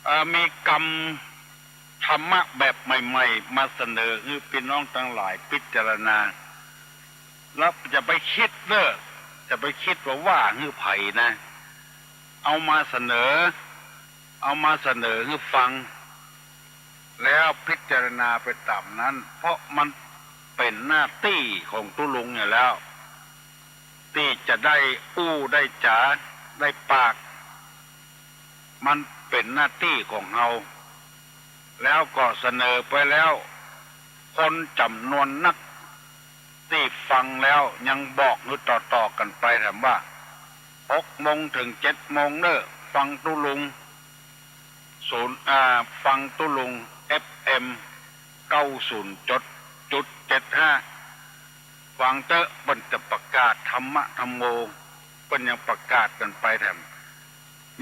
เอ่อ มีกำธรรมะแบบใหม่ๆ มาเสนอหื้อปี้น้องตังหลายพิจารณา แล้วจะไปกึ๊ดเน้อ จะไปกึ๊ดว่าว่าหื้อใผนะ เอามาเสนอ เอามาเสนอหื้อฟัง แล้วพิจารณาไปต๋ามนั้น เพราะมันเป๋นหน้าตี้ของตุ๊ลุงอยู่แล้ว ตี้จะได้อู้ได้จ๋าได้ปาก มันเป๋นหน้าตี้ของเฮา แล้วก็เสนอไปแล้ว คนจ๋ำนวนนักตี้ฟังแล้วยังบอกหื้อต่อๆ กั๋นไปแถมว่า หกโมงเถิงเจ็ดโมงเน้อ ฟังตุ๊ลุง ศูนย์ อ่า ฟังตุ๊ลุง เอฟเอ็ม เก้าศูนย์จุดเจ็ดห้า ฟังเต๊อะ เปิ้นจะประกาศธรรมะธัมโม เปิ้นยังประกาศกั๋นไปแถม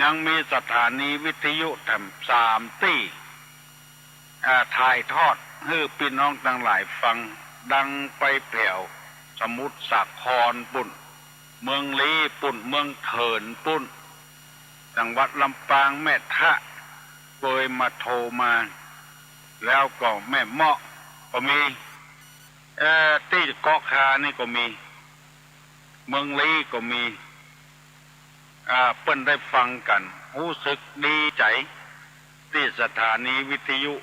ยังมีสถานีวิทยุแถมสามตี้ อ่า ถ่ายทอดหื้อปี้น้องตังหลายฟัง ดังไปแผวสมุทรสาครปุ้น เมืองลี้ปุ้น เมืองเถินปุ้น จังหวัดลำปาง แม่ทะ เกยมาโทรมา แล้วก็แม่เมาะก็มี เอ่อ ตี้เกาะคานี่ก็มี เมืองลี้ก็มี อ่า เปิ้นได้ฟังกั๋น ฮู้สึกดีใจ๋ ตี้สถานีวิทยุ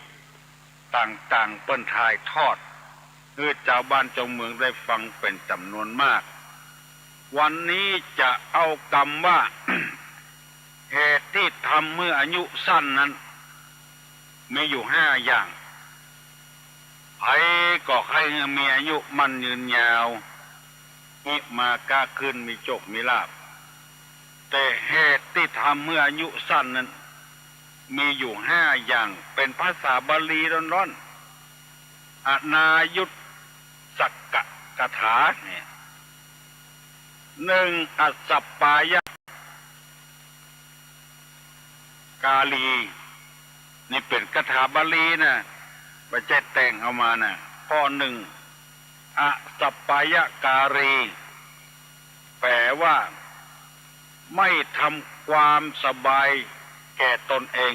ต่างๆ เปิ้นถ่ายทอด หื้อจาวบ้านจาวเมืองได้ฟังเป๋นจ๋ำนวนมาก วันนี้จะเอากำว่า เหตุตี้ทำหื้ออายุสั้นนั้น มีอยู่ห้าอย่าง ใผก็ใค่หื้อมีอายุมั่นยืนยาว มีมาก้าขึ้น มีโจคมีลาภ แต่เหตุตี้ทำหื้ออายุสั้นนั้น มีอยู่ห้าอย่าง เป๋นภาษาบาลีล้วนๆ อนายุสกะคาถาเนี่ย หนึ่ง อัสสปายะ กาลี นี่เป๋นคาถาบาลีนะ บ่ใจ้แต่งเอามานะ ข้อหนึ่ง อัสสปายะกาลี แปลว่า ไม่ทำความสบายแก่ตนเอง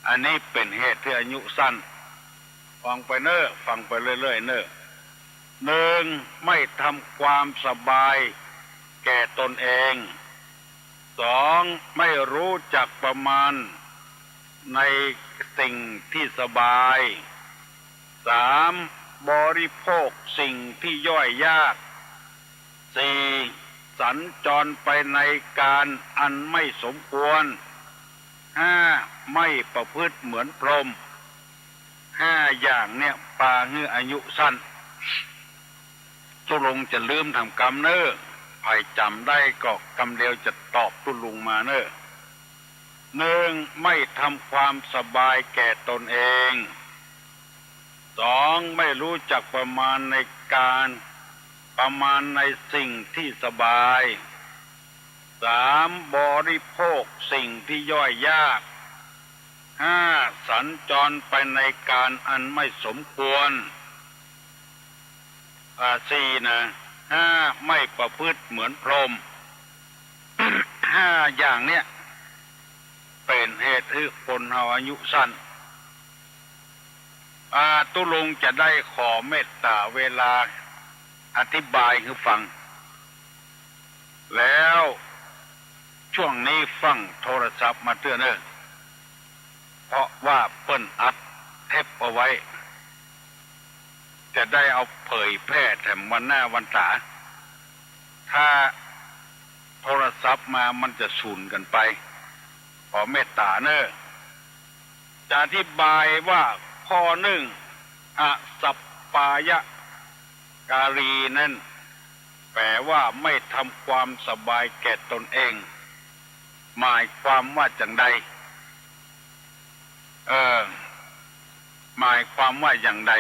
อันนี้เป๋นเหตุหื้ออายุสั้น ฟังไปเน้อ ฟังไปเรื่อยๆ เน้อ หนึ่ง ไม่ทำความสบายแก่ตนเอง สอง ไม่รู้จักประมาณในสิ่งที่สบาย สาม บริโภคสิ่งที่ย่อยยาก สี่ สัญจรไปในการอันไม่สมควร ห้า ไม่ประพฤติเหมือนพรหม ห้าอย่างเนี่ยปาหื้ออายุสั้น ตุ๊ลุงจะลืมถามกำเน่อ ใผจ๋ำได้ก็กำเดียวจะตอบตุ๊ลุงมาเน่อ หนึ่ง ไม่ทำความสบายแก่ตนเอง สอง ไม่รู้จักประมาณในการ ประมาณในสิ่งที่สบาย สาม บริโภคสิ่งที่ย่อยยาก ห้า สัญจรไปในการอันไม่สมควร อ่า สี่ นะ ห้า ไม่ประพฤติเหมือนพรหม ห้าอย่างเนี้ย เป๋นเหตุหื้อคนเฮาอายุสั้น อ่า ตุ๊ลุงจะได้ขอเมตต๋าเวลาอธิบายหื้อฟัง แล้วช่วงนี้ฟังโทรศัพท์มาเตื้อเน่อ เพราะว่าเปิ้นอัดเทปเอาไว้ จะได้เอาเผยแพร่แถมวันหน้าวันต๋า ถ้าโทรศัพท์มามันจะสูญกั๋นไป ขอเมตต๋าเน่อ จะอธิบายว่าข้อหนึ่ง อสัปปายการีนั้น แปลว่าไม่ทำความสบายแก่ตนเอง หมายความว่าจั่งใด เออ หมายความว่าอย่างใด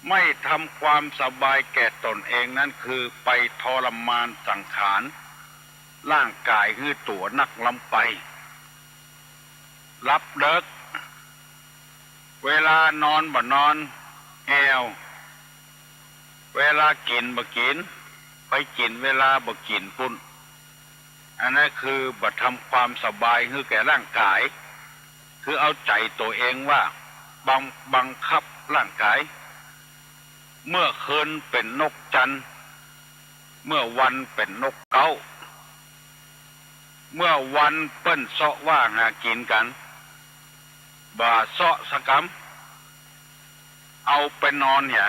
ไม่ทำความสบายแก่ตนเองนั้นคือไปทรมานสังขารร่างกายหื้อตั๋วนักล้ำไป หลับเดิ็ก เวลานอนบ่นอน แอ่ว เวลากิ๋นบ่กิ๋น ไปกิ๋นเวลาบ่กิ๋นปู้น อันนั้นคือบ่ทำความสบายหื้อแก่ร่างกาย คือเอาใจ๋ตั๋วเองว่าบัง บังคับร่างกาย เมื่อคืนเป๋นนกจันทร์ เมื่อวันเป๋นนกเก๊า เมื่อวันเปิ้นเซาะว่าหากิ๋นกั๋น บ่าเซาะสักกำ เอาไปนอนเหีย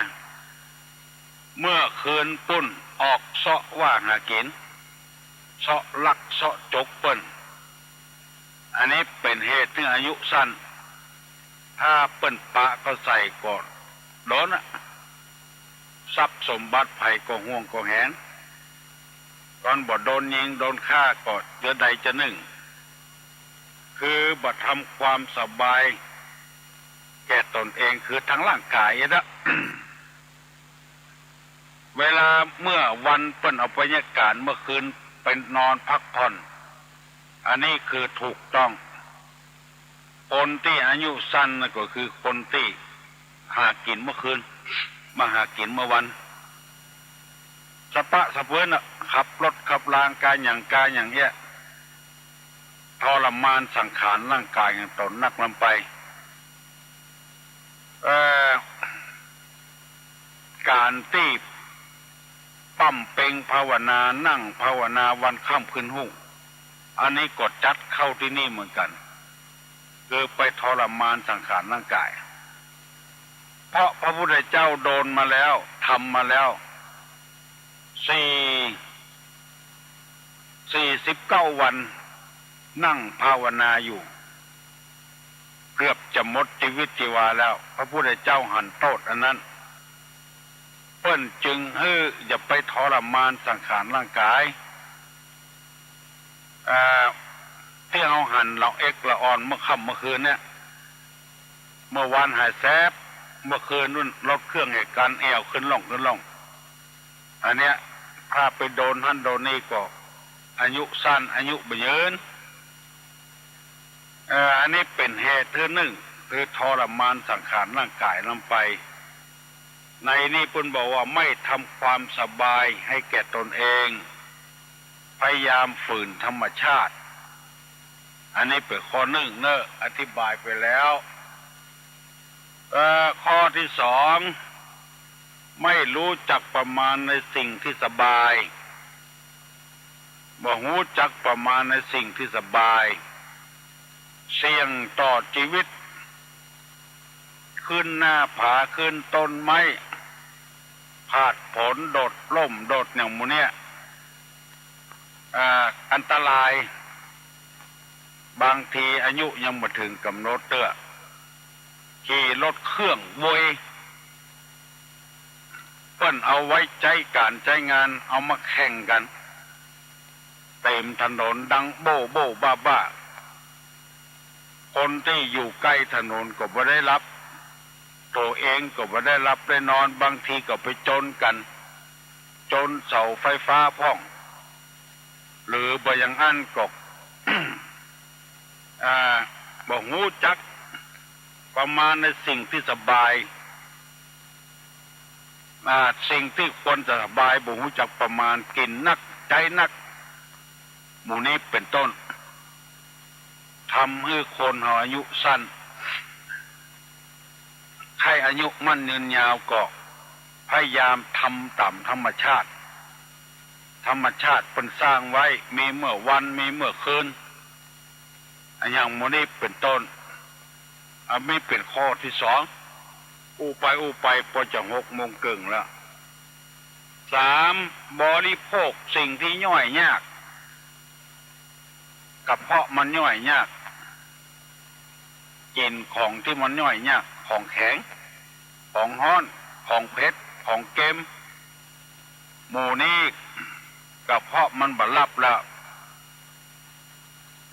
เมื่อคืนปู้นออกเซาะว่าหากิ๋น เซาะลักเซาะจกเปิ้น อันนี้เป๋นเหตุหื้ออายุสั้น ถ้าเปิ้นปะเข้าใส่ก็โดนอะ ทรัพย์สมบัติใผก็ห่วงก็แหน ต๋อนบ่โดนยิงโดนฆ่าก็เจือใดเจือนึ่ง คือบ่ทำความสบายแก่ตนเอง คือทางร่างกายอะนะ เวลาเมื่อวันเปิ้นเอาไปเยียะก๋าน เมื่อคืนไปนอนพักผ่อน อันนี้คือถูกต้อง คนตี้อายุสั้นน่ะก็คือคนตี้หากิ๋นเมื่อคืน บ่หากิ๋นเมื่อวัน สะปะสะเปื้อนน่ะ ขับรถขับลางกาหยังกาหยังเอี้ย ทรมานสังขารร่างกายของตนนักล้ำไป เอ่อ ก๋านตี้บำเพ็ญภาวนา นั่งภาวนาวันค่ำคืนฮุ่ง อันนี้ก็จัดเข้าตี้นี่เหมือนกั๋น คือไปทรมานสังขารร่างกาย เพราะพระพุทธเจ้าโดนมาแล้ว ทำมาแล้ว สี่ สี่สิบเก้าวัน นั่งภาวนาอยู่ เกือบจะหมดจีวิตจีวาแล้ว พระพุทธเจ้าหันโต้ษอันนั้น เปิ้นจึงหื้ออย่าไปทรมานสังขารร่างกาย เอ่อ ตี้เฮาหันละเอกละอ่อนเมื่อค่ำเมื่อคืนเนี่ย เมื่อวานหายแสบ เมื่อคืนนู่นลดเครื่องเหตุการณ์ แอ่วขึ้นล่องขึ้นล่อง อันเนี้ย ถ้าไปโดนหั้นโดนนี่ก็อายุสั้น อายุบ่ยืน เอ่อ อันนี้เป๋นเหตุหื้อนึ่ง คือทรมานสังขารร่างกายนำไป ในนี้เปิ้นบอกว่าไม่ทำความสบายให้แก่ตนเอง พยายามฝืนธรรมชาติ อันนี้เป๋นข้อนึ่งเนอะ อธิบายไปแล้ว เอ่อ ข้อตี้สอง ไม่รู้จักประมาณในสิ่งที่สบาย บ่ฮู้จักประมาณในสิ่งที่สบาย เสี่ยงต่อจีวิต ขึ้นหน้าผา ขึ้นต้นไม้ ผาดโผน โดดล่ม โดดหยังหมู่เนี้ย อ่า อันตราย บางทีอายุยังบ่เถิงก๋ำหนดเตื้อ ขี่รถเครื่องโวย เปิ้นเอาไว้ใจ๊ก๋านใจ๊งาน เอามาแข่งกั๋น เต๋มถนนดังโบ้โบ้บ้าบ้า คนตี้อยู่ใก้ถนนก็บ่ได้หลับ ตั๋วเองก็บ่ได้หลับได้นอน บางทีก็ไปจนกั๋น จนเสาไฟฟ้าพ่อง หรือบ่อย่างอั้นก็ อ่า บ่ฮู้จักประมาณในสิ่งตี้สบาย อ่า สิ่งตี้ควรจะสบาย บ่ฮู้จักประมาณ กิ๋นนัก ใจ๊นัก หมู่นี้เป๋นต้น ทำหื้อคนเฮาอายุสั้น ใค่อายุมั่นยืนยาวก็พยายามทำต๋ามธรรมชาติ ธรรมชาติเปิ้นสร้างไว้ มีเมื่อวัน มีเมื่อคืน อะหยังหมู่นี้เป๋นต้น อันนี้เป๋นข้อตี้สอง อู้ไปอู้ไปปอจะหกโมงเกิ่งแล้ว สาม บริโภคสิ่งตี้ย่อยยาก กระเพาะมันย่อยยาก กิ๋นของตี้มันย่อยยาก ของแข็ง ของฮ้อน ของเผ็ด ของเกม หมู่นี้กระเพาะมันบ่ฮับแล้ว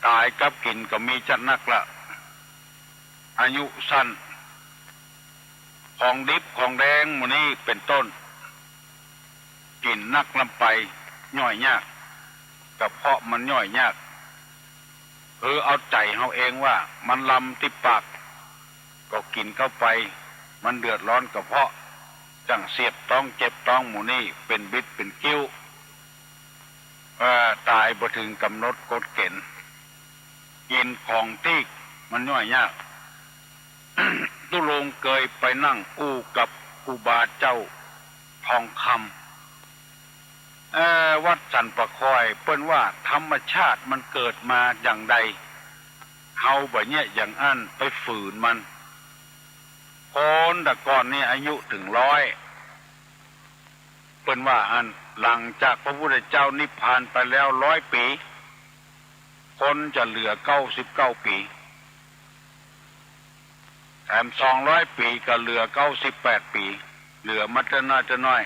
ต๋ายกับกิ๋นก็มีจัดนักละ อายุสั้น ของดิบของแดงหมู่นี้เป๋นต้น กิ๋นนักลำไปย่อยยาก กระเพาะมันย่อยยาก คือเอาใจ๋เฮาเองว่ามันลำตี้ปาก ก็กิ๋นเข้าไป มันเดือดร้อนกระเพาะ จั่งเสียบต๊องเจ็บต๊อง หมู่นี้เป๋นบิดเป๋นคิ้ว เอ่อ ต๋ายบ่เถิงก๋ำหนดกฎเก๋ณฑ์ กิ๋นของตี้มันย่อยยาก ตุ๊ลุงเกยไปนั่งอู้กับครูบาเจ้าทองคำ เอ่อ วัดสันป่าคอย เปิ้นว่าธรรมชาติมันเกิดมาอย่างใด เฮาบ่เยียะอย่างอั้น ไปฝืนมัน คนแต่ก่อนนี่อายุเถิงร้อย เปิ้นว่าอั้น หลังจากพระพุทธเจ้านิพพานไปแล้วร้อยปี๋ คนจะเหลือเก้าสิบเก้าปี๋ แถมสองร้อยปี๋ก็เหลือเก้าสิบแปดปี๋ เหลือมาเตื้อน้อยเตื้อน้อย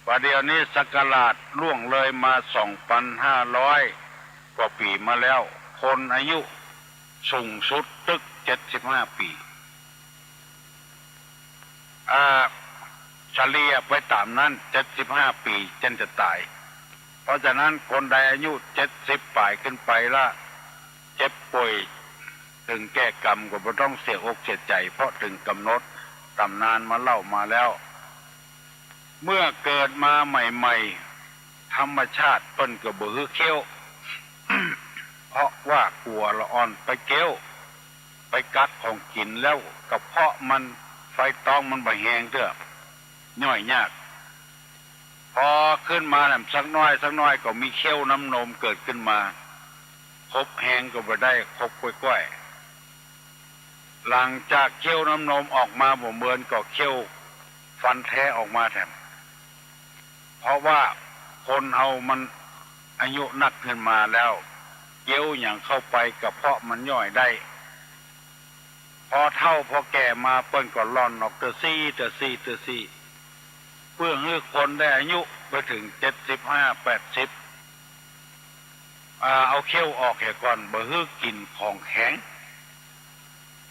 ป่านเดี๋ยวนี้ศักราชล่วงเลยมาสองปันห้าร้อยกว่าปี๋มาแล้ว คนอายุสูงสุดตึกเจ็ดสิบห้าปี๋ อ่า เฉลี่ยไปต๋ามนั้น เจ็ดสิบห้าปี๋จึงจะต๋าย เพราะฉะนั้นคนใดอายุเจ็ดสิบป๋ายขึ้นไปละ เจ็บป่วยเถิงแก่กรรมก็บ่ต้องเสียอกเสียใจ๋ เพราะเถิงก๋ำหนด ต๋ำนานมาเล่ามาแล้ว เมื่อเกิดมาใหม่ๆ ธรรมชาติเปิ้นก็บ่หื้อเคี้ยว เพราะว่ากั๋วละอ่อนไปเก๊ว ไปกัดของกิ๋นแล้วกระเพาะมัน ไฟต๊องมันบ่แฮงเตื้อ ย่อยยาก พอขึ้นมาแหมสักน้อยสักน้อยก็มีเคี้ยวน้ำนมเกิดขึ้นมา ขบแฮงก็บ่ได้ ขบก้อยๆ หลังจากเคี้ยวน้ำนมออกมาบ่เมินก็เคี้ยวฟันแท้ออกมาแถม เพราะว่าคนเฮามันอายุนักขึ้นมาแล้ว เคี้ยวหยังเข้าไปกระเพาะมันย่อยได้ พอเฒ่าพอแก่มาเปิ้นก็ล่อนออกเตื้อซี้ เตื้อซี้ เตื้อซี้ เปื้อหื้อคนได้อายุไปเถิงเจ็ดสิบห้า แปดสิบ อ่า เอาเคี้ยวออกเหียก่อน บ่หื้อกิ๋นของแข็ง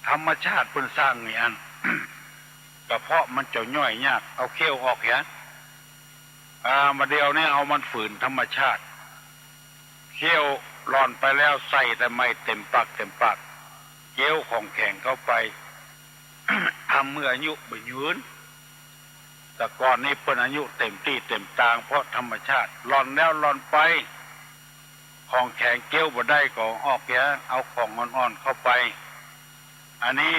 ธรรมชาติเปิ้นสร้างอย่างอั้น กระเพาะมันจะย่อยยาก เอาเคี้ยวออกเหีย อ่า มาเดี๋ยวนี้เอามันฝืนธรรมชาติ เคี้ยวล่อนไปแล้วใส่แต่ไม้เต็มปากเต็มปาก เคี้ยวของแข็งเข้าไป ทำหื้ออายุบ่ยืน แต่ก่อนนี้เปิ้นอายุเต็มตี้เต็มตาง เพราะธรรมชาติ ล่อนแล้วล่อนไป ของแข็งเคี้ยวบ่ได้ก็ออกเหีย เอาของอ่อนๆ เข้าไป อันนี้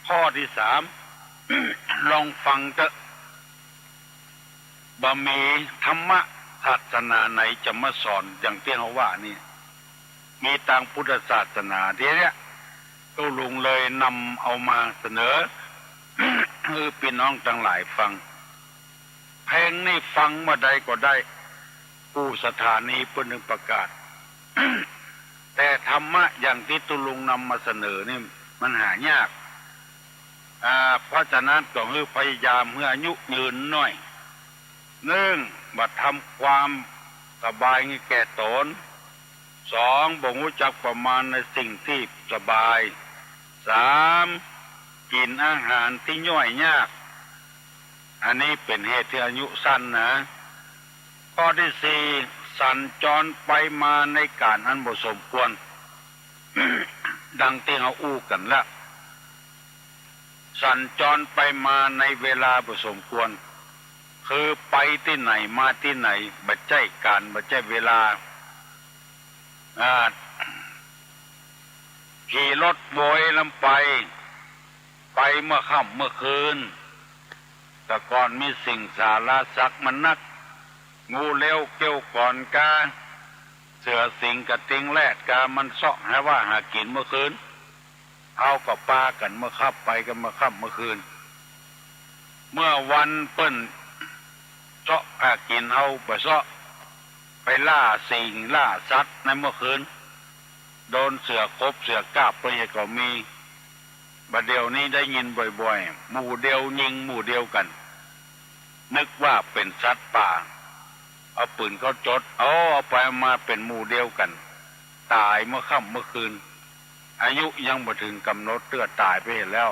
ข้อตี้สาม ลองฟังเต๊อะ บ่มีธรรมะศาสนาไหนจะมาสอนอย่างตี้เฮาว่านี่ มีตางพุทธศาสนาเดี๋ยวนี้ ตุ๊ลุงเลยนำเอามาเสนอ หื้อปี้น้องตังหลายฟัง เพลงนี้ฟังเมื่อใดก็ได้ กู้สถานีเปิ้นจึงประกาศ แต่ธรรมะอย่างตี้ตุ๊ลุงนำมาเสนอนี่มันหายาก อ่า เพราะฉะนั้นก็หื้อพยายามหื้ออายุยืนหน้อย นึ่ง บ่ทำความสบายหื้อแก่ต๋น สอง บ่ฮู้จักประมาณในสิ่งตี้สบาย สาม กิ๋นอาหารตี้ย่อยยาก อันนี้เป๋นเหตุหื้ออายุสั้นนะ ข้อตี้สี่ สัญจรไปมาในก๋านอันบ่สมควร ดังตี้เฮาอู้กั๋นละ สัญจรไปมาในเวลาบ่สมควร คือไปตี้ไหนมาตี้ไหน บ่ใจ้ก๋าน บ่ใจ้เวลา อ่า ขี่รถโวยลำไป ไปเมื่อค่ำเมื่อคืน แต่ก่อนมีสิงสาราสัตว์มันนัก งูเลี้ยวเกี้ยวกอนกา เสือสิงกระทิงแรดกา มันเซาะหาว่าหากิ๋นเมื่อคืน เฮาก็ปากั๋นเมื่อค่ำ ไปกั๋นเมื่อค่ำเมื่อคืน เมื่อวันเปิ้นเซาะหากิ๋น เฮาบ่เซาะ ไปล่าสิงล่าสัตว์ในเมื่อคืน โดนเสือขบเสือกาบไปก็มี บ่าเดี่ยวนี้ได้ยินบ่อยๆ หมู่เดียวยิงหมู่เดียวกั๋น นึกว่าเป๋นสัตว์ป่า เอาปืนเข้าจด เอา เอาไปเอามาเป๋นหมู่เดียวกั๋น ต๋ายเมื่อค่ำเมื่อคืน อายุยังบ่เถิงก๋ำหนดเตื้อต๋ายไปเหียแล้ว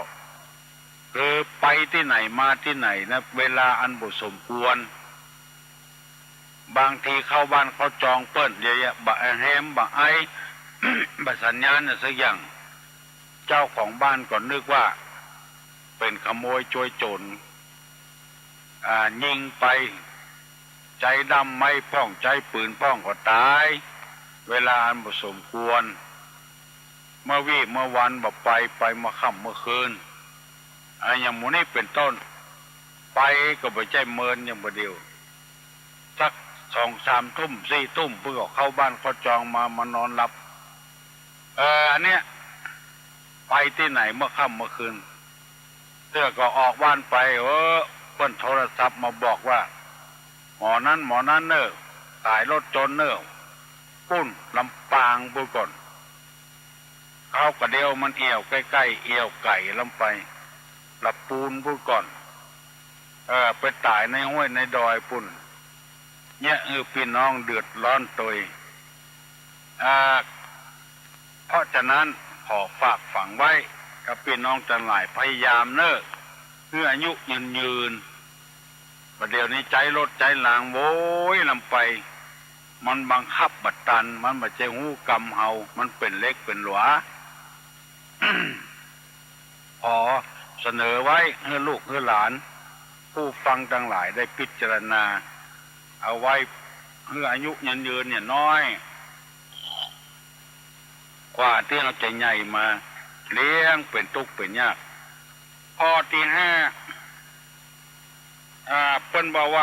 คือไปตี้ไหนมาตี้ไหนนะ เวลาอันบ่สมควร บางทีเข้าบ้านเข้าจองเปิ้นเยียะๆ บ่แฮมบ่ไอ บ่สัญญาณอะสักอย่าง เจ้าของบ้านก็นึกว่าเป๋นขโมยโจร อ่า ยิงไป ใจ๊ด้ามไม้พ่อง ใจ๊ปืนพ่องก็ต๋าย เวลาอันบ่สมควร เมื่อวี้เมื่อวันบ่ไป ไปเมื่อค่ำเมื่อคืน อ่า อย่างหมู่นี้เป๋นต้น ไปก็บ่ใจ้เมินอย่างบ่าเดี่ยว สักสองสามทุ่มสี่ทุ่ม เปิ้นก็เข้าบ้านเข้าจองมา มานอนหลับ เออ อันเนี้ย ไปตี้ไหนเมื่อค่ำเมื่อคืน เตื้อก็ออกบ้านไป เออ เปิ้นโทรศัพท์มาบอกว่า หมอนั้นหมอนั้นเน่อ ต๋ายรถจนเน่อ ปู๊น ลำปางปู๊นก่อน เขาก็เดียวมันเอี่ยวใก้ๆ เอี่ยวไก๋ลำไป ละปูนปู๊นก่อน เออ ไปต๋ายในห้วยในดอยปู๊น เยียะหื้อปี้น้องเดือดร้อนตวย อ่า เพราะฉะนั้นขอฝากฝังไว้กับปี้น้องตังหลาย พยายามเน่อ หื้ออายุยืนๆ บ่าเดี่ยวนี้ใจ๊รถใจ๊รางโวยลำไป มันบังคับบ่ตัน มันบ่ใจ้ฮู้กรรมเฮา มันเป๋นเล็กเป๋นหลวง ขอเสนอไว้หื้อลูกหื้อหลาน ผู้ฟังตังหลายได้พิจารณาเอาไว้ หื้ออายุยืนๆ เนี่ยน้อย กว่าตี้เฮาจะใหญ่มา เลี้ยงเป๋นตุ๊กข์เป๋นยาก ข้อตี้ห้า อ่า เปิ้นบอกว่า